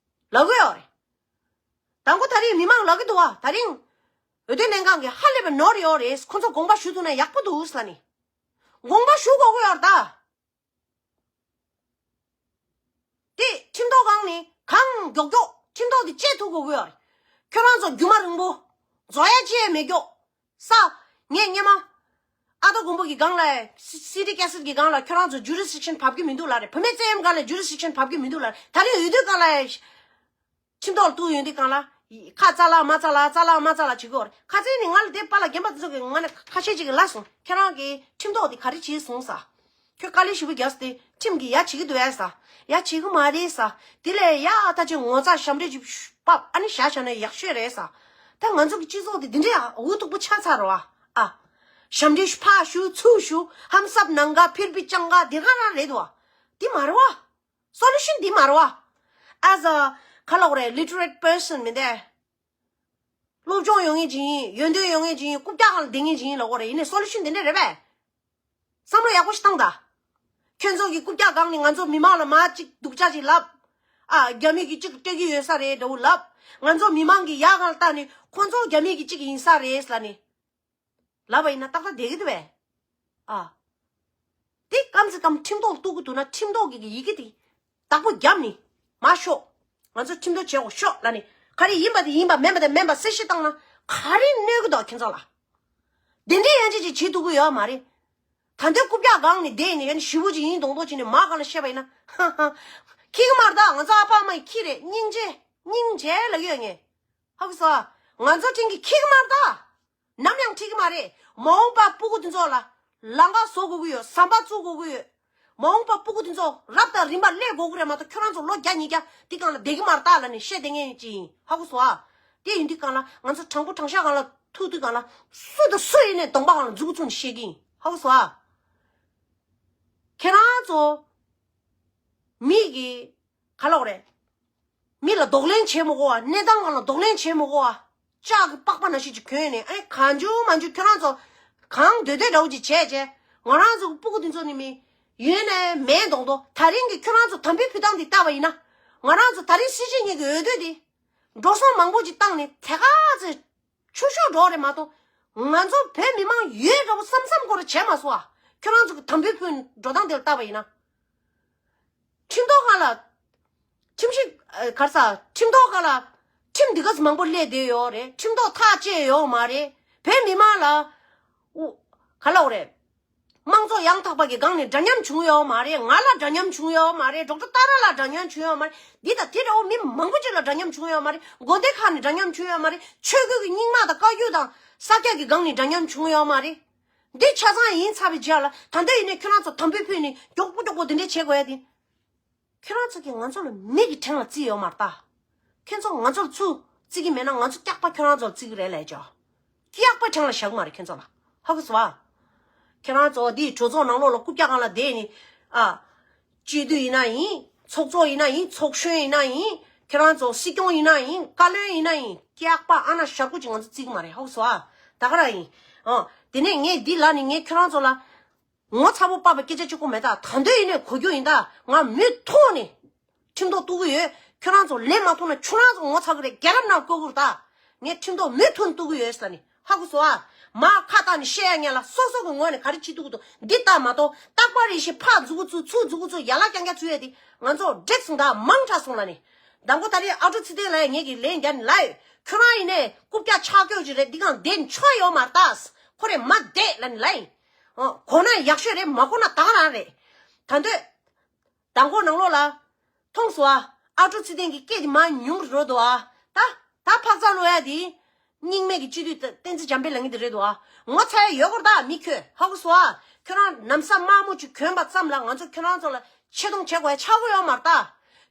ལབ་གི་ཡོད་རེད། དང་པོ་ད་རིང་མི་མང་ལབ་གི་འདུག་བ། ད་རིང་འོས་བསྡུ་ལྷན་ཁང་གི་ཧ་ལས་པའི་ནོར་ཡོད་རེད། ཁོ་ཚོ་དགོངས་པ་ཞུ་ཐུབ་ན་ཡག་པོ་འདུག་ཟེར་ནས་དགོངས་པ་ཞུ་དགོས་ཀྱི་ཡོད་རེད་ད། དེ་ཁྲིམས་ཐོག་སྒང་ནས་གང་མགྱོགས་མགྱོགས་ཁྲིམས་ཐོག་དེ་བཅད་ཐུབ་དགོས་ཀྱི་ཡོད་རེད། ཁྱོད་རང་ཚོ་རྒྱུ་མ་རིང་པོ་རྫོགས་ཡ་ཅི་ཡང་མེད་མགྱོགས། ས་ངས་སྔོན་མ་ཨ་ཏོ་མགོན་པོ་གི་སྒང་ལ་སི་སི་ཊི་ཀེ་སེལ་གི་སྒང་ལ་ཁྱོད་རང་ཚོ་ཇུ་རི་སི་ཌིག་ཤན་བབས་ཀྱི་མི་འདུག་ལབ་རེད། བུད་མེད་བཙན་གཡེམ་སྒང་ལ་ཇུ་རི་སི་ཌིག་ཤན་བབས་ཀྱི་མི་འདུག་ལབ་རེད། ད་རིང་འོས་བསྡུ་སྒང་ལ་ཁྲིམས་ཐོག་ལ་གཏུགས་ཡོང་དུས་སྒང་ལ་ཁ་རྩ་ལག་མ་རྩ་ལག་རྩ་ལག་མ་རྩ་ལག་བྱེད་ཀྱི་ཡོད་རེད། ཁ་རྩ་ནི་ང་ལ་དེ་པཱ་ལགས་རྒན་པ་དེ་ཚོ་གི་ང་ནས་ཁ་ཤས་ཅིག་གིས་ལབ་སོང་། ཁྱེད་རང་གིས་ཁྲིམས་ཐོག་དེ་ག་རེ་བྱས་སོང་ཟེར། ཁྱོད་དཀའ་ལས་ཞེ་པོ་རྒྱག་སོང་། དེ་ཁྲིམས་ཀྱིས་ཡ་བྱེད་ཀྱི་འདུག་ཨེ་ཟེར། ཡ་བྱེད་ཀྱི་མ་རེད་ཟེར། དེ་ལས་ཡ་ཨ་ད་ཅིག་ངོ་ཚ་ཞབས་འདྲེན་ཅིག་ཕབ་ཨ་ནི་བཞག་བཞག་ན་ཡག་ཤོས་རེད་ཟེར། ད་ང་ཚོ་གི་སྤྱི་ཚོགས་དེ་འདི་འདྲའི་འུ་ཐུག་པོ་ཆགས་ཚར་རེད་བ། ཨ་ཞབས་འདྲེན་ཕར་ཞུ་ཚུར་ཞུ། ཧམ་སབ་ནང་ག་ཕིར་བི་ཅང་ག་དེ་ག་རང་རེད་དོ། དེ་མ་རེད་བ། སོ་ལུ་ཤན་འདི་མ་རེད་བ། As a ག་ལབ་དགོས་རེད། Literate person མིན་ཏེ། སློབ་སྦྱོང་ཡོད་མཁན་ཅིག་ཡིན། ཡོན་ཏན་ཡོད་མཁན་ཅིག་ཡིན། རྐུབ་བཀྱག་སྒང་ལ་བསྡད་མཁན་ཅིག་ཡིན་ལབ་དགོས་རེད། ཡིན་ནའི་སོ་ལུ་ཤན་འདི་འདྲ་རེད་པས། བསམ་བློ་ཡག་པོ་ཞིག་བཏང་ད། ཁྱོད་ཚོ་གི་རྐུབ་བཀྱག་སྒང་ནས་ང་ཚོ་མི་མང་ལ་མར་ཅིག་སྡུག་ཅག་ཅིག་ལབ། ཨ་རྒྱ་མི་གིས་ཅིག་སྤྲད་ཀྱི་ཡོད་ས་རེད་འདྲ་བོ་ལབ། ང་ཚོ་མི་མང་གི་ཡག་སྒང་ལ་བལྟས་ནས་ཁོ་ཚོ་རྒྱ་མི་གི་ཅིག་ཡིན་ས་རེད་ལབ་ནས། ལབ་པ་ཡིན་ན་ཏག་ཏག་བསྡད་ཀྱི་འདུག་པས། ཨ། དེ་གམ་ཚེ་གམ་ཁྲིམས་ཐོག་གཏུག་གི་འདུག་ན་ཁྲིམས་ཐོག་གི་ཡི་གེ་དེ་བདག་པོ་བརྒྱབ་ནས་མར་ཤོག། ང་ཚོ་ཁྲིམས་ཐོག་བྱེད་དགོས་ཤོག་ལབ་ནས། ག་རེ་ཡིན་པ་དེ་ཡིན་པ། མིན་པ་དེ་མིན་པ་གསལ་བཤད་བཏང་ན་ག་རེ་གནོད་གི་འདུག་ཁྱེད་ཚོ་ལ། དེ་འདྲའི་ཡན་ཆད་ཅིག་བྱེད་ཐུབ་ཀྱི་ཡོད་མ་རེད། ད་ལྟའི་རྐུབ་བཀྱག་སྒང་ནས་བསྡད་ནས་ཡང་ཞེ་པོ་ཅིག་ཡིན་མདོག་མདོག་བྱས་ནས་མར་སྒང་ལ་བཤད་པ་ཡིན་ན། ཧ་ཧ། ཁྱི་གི་མ་རེད་ད། ང་ཚོ་ཨ་ཕ་ཨ་མ་ཡི་ཁྱི་རེད། སྙིང་རྗེ། སྙིང་རྗེ་ལབ་ཀྱི་ཡོད་ངས། ཧ་གོ་སོང་ཨ། ང་ཚོ་དྲིན་གྱི་ཁྱི་གི་མ་རེད་ད། ནམ་ཡང་ཁྲིད་ཀྱི་མ་རེད། མ་འོངས་པ་སྤུ་གུ་དེ་ཚོ་ལ་ལམ་ཁ་བཟོ་དགོས་ཀྱི་ཡོད། ཟམ་པ་བཙུགས་དགོས་ཀྱི་ཡོད། མ་འོངས་པ་སྤུ་གུ་དེ་ཚོ་རབ་དང་རིམ་པ་སླེབས་དགོས་ཀྱི་རེད་མ་གཏོགས། ཁྱོད་རང་ཚོ་ལོ་བརྒྱ་ཉིས་བརྒྱ་འདི་སྒང་ལ་བསྡད་ཀྱི་མ་རེད་ད་ལབ་ནས་བཤད་བསྡད་མཁན་ཅིག་ཡིན། ཧ་གོ་སོང་ཨ། དེ་ཡིན་དུས་སྒང་ལ་ང་ཚོ་དྲང་པོ་དྲང་བཞག་སྒང་ལ་ཐུག་དུས་སྒང་ལ་སུ་དང་སུ་ཡིན་ནའི་གདོང་པ་སྒང་ལ་མཛུབ་གུ་བཙུགས་ནས་བཤད་ཀྱི་ཡིན། ཧ་གོ་སོང་ཨ། ཁྱེད་རང་ཚོ་མི་གི་ག་ལབ་དགོས་རེད། མི་ལ་གདོང་ལེན་བྱེད་མི་དགོས་པ། གནས་སྟངས་སྒང་ལ་གདོང་ལེན་བྱེད་མི་དགོས་པ། ལྕགས་ཀྱི་པགས་པ་ནང་བཞིན་ཅིག་གྱོན་ནས། ཨེ་གང་བྱུང་མང་བྱུང་ཁྱོད་རང་ཚོ་གང་འདོད་འདོད་འདྲ་བོ་ཅིག་བྱས་བྱས། ང་རང་ཚོ་གི་སྤུ་གུ་དེ་ཚོ་ནི་མི་ཡོད་ནའི་མེད་མདོག་མདོག། ད་རིང་གི་ཁྱོད་རང་ཚོ་དམ་འབུལ་ཕུལ་སྟངས་འདི་བལྟས་པ་ཡིན་ན། ང་རང་ཚོ་ད་རིང་སྲིད་སྤྱི་གཉིས་ཀྱི་འོས་བསྡུ་འདི་འགྲོ་སོང་མང་པོ་ཅིག་བཏང་ནས་ཐད་ཀར་ཚེ་ཆུ་ཤོར་འགྲོ་རེད་མ་གཏོགས། ང་ཚོ་བོད་མི་མང་ཡོད་འདྲ་བོ་བསམ་བསམ་སྐོར་བྱས་མ་སོང་ཨ། ཁྱོད་རང་ཚོ་གི་དམ་འབུལ་ཕུལ་འགྲོ་སྟངས་དེ་ལ་བལྟས་པ་ཡིན་ན། ཁྲིམས་ཐོག་སྒང་ལ། ཁྲིམས་ཞིབ་ཨ་ག་རེ་ཟ། ཁྲིམས་ཐོག་སྒང་ལ་ཁྲིམས་འདི་ག་ཚོད་མང་པོ་སླེབས་བསྡད་ཡོད་རེད། ཁྲིམས་ཐོག་ཐག་བཅད་ཡོད་མ་རེད། བོད་མི་མང་ལ་ཨུ་ག་ལབ་དགོས་རེད། དམངས་གཙོ་ཡང་དག་པ་གི་སྒང་ནས་འདྲ་མཉམ་བྱུང་ཡོད་མ་རེད། ང་ལ་འདྲ་མཉམ་བྱུང་ཡོད་མ་རེད། ཌོག་ཊར་ཏཱ་ར་ལ་འདྲ་མཉམ་བྱུང་ཡོད་མ་རེད། འདི་དང་དེ་འདྲ་བོ་མི་མང་པོ་ཅིག་ལ་འདྲ་མཉམ་བྱུང་ཡོད་མ་རེད། དགོན་སྡེ་ཁག་ནས་འདྲ་མཉམ་བྱུང་ཡོད་མ་རེད། ཆོས་བརྒྱུད་ཀྱི་རྙིང་མ་དང་བཀའ་བརྒྱུད་དང་ས་སྐྱ་གི་སྒང་ནས་འདྲ་མཉམ་བྱུང་ཡོད་མ་རེད། འདི་ཆ་ཚང་ཡིན་ཚར་བའི་རྗེས་ལ་ད་ལྟ་ཡིན་ནའི་ཁྱོད་རང་ཚོ་དམ་འབུལ་ཕུལ་ནས་མགྱོགས་པོ་མགྱོགས་པོ་འདི་འདྲས་བྱེད་དགོས་ཡ་དེ། ཁྱོད་རང་ཚོ་གིས་ང་ཚོ་ལ་མི་གི་བྲན་ལ་བརྩིས་ཡོད་མ་རེད་ད། ཁྱོད་ཚོ་ང་ཚོ་ལ་ཚུར་བརྩི་གི་མེད་ན་ང་ཚོ་སྐྱག་པ་ཁྱོད་རང་ཚོ་ལ་བརྩི་གི་རེད་ལབ་ཅོག། སྐྱག་པ་བྲན་ལ་བཞག་གི་མ་རེད་ཁྱོད་ཚོ་ལ། ཧ་གོ་སོང་ཨ། ཁྱོད་རང་ཚོ་འདི་གྲོས་ཚོགས་ནང་ལོགས་ལ་རྐུབ་བཀྱག་སྒང་ལ་བསྡད་ནས་ཨ། སྤྱི་འཐུས་ཡིན་ན་ཡིན། ཚོགས་གཙོ་ཡིན་ན་ཡིན། ཚོགས་གཞོན་ཡིན་ན་ཡིན། ཁྱོད་རང་ཚོ་སྲིད་སྐྱོང་ཡིན་ན་ཡིན། བཀའ་བློན་ཡིན་ན་ཡིན། སྐྱག་པ་ཨ་ན་ཞར་ཁུ་ཅིག་ང་ཚོ་བརྩི་གི་མ་རེད། ཧ་གོ་སོང་ཨ། ད་ག་རང་ཡིན། ཨ། དེ་ནས་ངས་འདི་ལབ་ནས་ངས་ཁྱོད་རང་ཚོ་ལ་ངོ་ཚ་པོ་དཔའ་བའི་སྐད་ཆ་གཅིག་པོ་མེད་ད། ད་འདོད་ཡིན་ནས་གོ་རྒྱུ་ཡིན་ད། ང་མུ་མཐུད་ནས་ཁྲིམས་ཐོག་གཏུག་གི་ཡོད། ཁྱོད་རང་ཚོ་ལན་མ་ཐོགས་ན་ཁྱོད་རང་ཚོ་ངོ་ཚ་གི་རེད། རྒྱལ་རབས་ནང་བཀོད་གི་རེད་ད། ངས་ཁྲིམས་ཐོག་མུ་མཐུད་གཏུག་གི་ཡོད་ཟེར་ནས། ཧ་གོ་སོང་ཨ། མར་ཁ་བཏགས་ནས་བཤད་ཡ་ངན་ལ་སོ་སོ་གི་ངོས་ནས་ག་རེ་བྱེད་ཐུབ་ཀྱི་འདུག་འདི་ལྟ་མ་གཏོགས། རྟག་པར་རེ་བཞིན་ཕར་མཛུབ་གུ་བཙུགས་ཚུར་མཛུབ་གུ་བཙུགས་ཡ་ལ་རྐྱང་རྐྱང་བཙུགས་ཡ་དེ་ང་ཚོ་འགྲིག་སོང་ད། མང་དྲགས་སོང་ལབ་ནས། མདང་དགོང་ད་རེས་ཨ་ཀྲུག་ཚེ་བརྟན་ལགས་ངེད་ཀྱི་ལན་རྒྱག་ནས་ལབ་ཡོད། ཁྱོད་རང་ཡིན་ནས་རྐུབ་བཀྱག་ཆག་སྐྱོག་ཅིག་རེད། འདི་གང་བསྡད་ནས་ཆོ་ཡོད་མ་རེད་ད། ཁོ་རེ་མ་བསྡད་ལབ་ནས་ལབ་ཡིན། ཨོ་གོ་ན་ཡག་ཤོས་རེད། མ་གོ་ན་ད་ག་རང་རེད། ད་འདོད། མདང་དགོང་ནང་ལོགས་ལ། མཐོང་སོང་ཨ། ཨ་ཀྲུག་ཚེ་བརྟན་གྱི་སྐད་དེ་མར་ཉུང་རུ་འགྲོ་འདུག་ཨ། ད་ད་འཕག་འཚག་ལོ་ཡ་དེ། རྙིང་མའི་གི་སྤྱི་འཐུས་བསྟན་འཛིན་འཇམ་དཔལ་ལགས་ཀྱི་དེ་རེད་འདུག་ཨ། ངོ་ཚ་ཡ་ཡོད་སྐོར་ད་མི་ཁྱོད་ཧ་གོ་སོང་ཨ། ཁྱོད་རང་ནམ་བཟའ་དམར་མོ་ཅིག་གྱོན་པ་ཙམ་ལ་ང་ཚོ་ཁྱོད་རང་ཚོ་ལ་ཆེ་མཐོང་བྱེད་དགོས་ཡ་ཆགས་ཀྱི་ཡོད་མ་རེད་ད།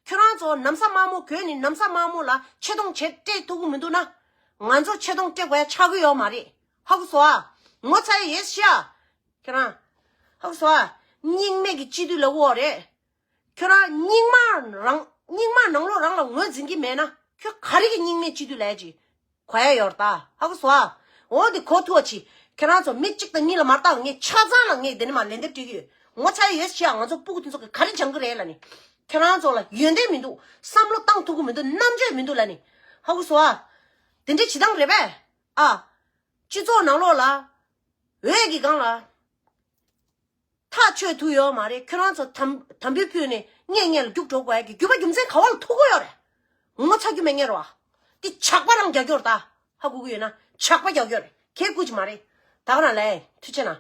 ཁྱོད་རང་ཚོ་ནམ་བཟའ་དམར་མོ་གྱོན་ནས་ནམ་བཟའ་དམར་མོ་ལ་ཆེ་མཐོང་བྱེད་སྤྲད་ཐུབ་ཀྱི་མི་འདུག་ན། ང་ཚོ་ཆེ་མཐོང་སྤྲད་དགོས་ཡ་ཆགས་ཀྱི་ཡོད་མ་རེད། ཧ་གོ་སོང་ཨ། ངོ་ཚ་ཡ་ཡོད་ཤག་ཨ། ཁྱོད་རང་། ཧ་གོ་སོང་ཨ། རྙིང་མའི་གི་སྤྱི་འཐུས་ལ་འོ་རེད། ཁྱོད་རང་རྙིང་མ་རང་རྙིང་མ་ནང་ལོགས་རང་ལ་ངོས་འཛིན་གྱི་མེད་ན། ཁྱོད་ག་རེ་གི་སྙིང་ནད་སྤྱི་འཐུས་ལས་ཀྱི་གོ་ཡ་ཡོད་རེད་ད། ཧ་གོ་སོང་ཨ། འོ་འདི་གོ་ཐུབ་པ་བྱེད། ཁྱེད་རང་ཚོ་མི་གཅིག་དང་གཉིས་ལ་མ་བརྟག་ངས་ཆ་ཚང་ལ་ངས་འདི་ནས་མར་ལན་འདེབས་སྤྲད་ཀྱི་ཡོད། ངོ་ཚ་ཡོད་ཤག་ང་ཚོ་སྤུ་གུ་དེ་ཚོ་གི་ག་རེ་སྦྱང་གི་རེད་ལབ་ནི། ཁྱེད་རང་ཚོ་ལ་ཡོན་ཏན་མི་འདུག་བསམ་བློ་བཏང་ཐུབ་ཀྱི་མི་འདུག་རྣམ་དཔྱོད་མི་འདུག་ལབ་ནི། ཧ་གོ་སོང་ཨ། དེ་འདྲའི་བྱེད་སྟངས་རེད་པས། ཨ། སྤྱི་ཚོགས་ནང་ལོགས་ལ། འོས་ཀྱི་སྒང་ལ། ཐག་ཆོད་ཐུབ་ཡོད་མ་རེད། ཁྱོད་རང་ཚོ་དམ་དམ་འབུལ་ཕུལ་ནས་སྔས་སྔས་ལ་རྒྱུགས་འགྲོ་དགོས་ཡ་གི་རྒྱུ་མ་རྒྱུ་མཚན་ག་བ་ལ་ཐུག་གི་ཡོད་རེད། ངོ་ཚ་རྒྱུ་མེད་ངེས་རོ། འདི་ཇག་པ་རང་རྒྱག་རྒྱུ་རེད་ད། ཧ་གོ་གི་ཡོད་ན་ཇག་པ་རྒྱག་རྒྱུ་རེད། ཁྱེད་སྐུ་ཅི་མ་རེད། ད་ག་རང་ལས་ཐུགས་ཆེ་ན།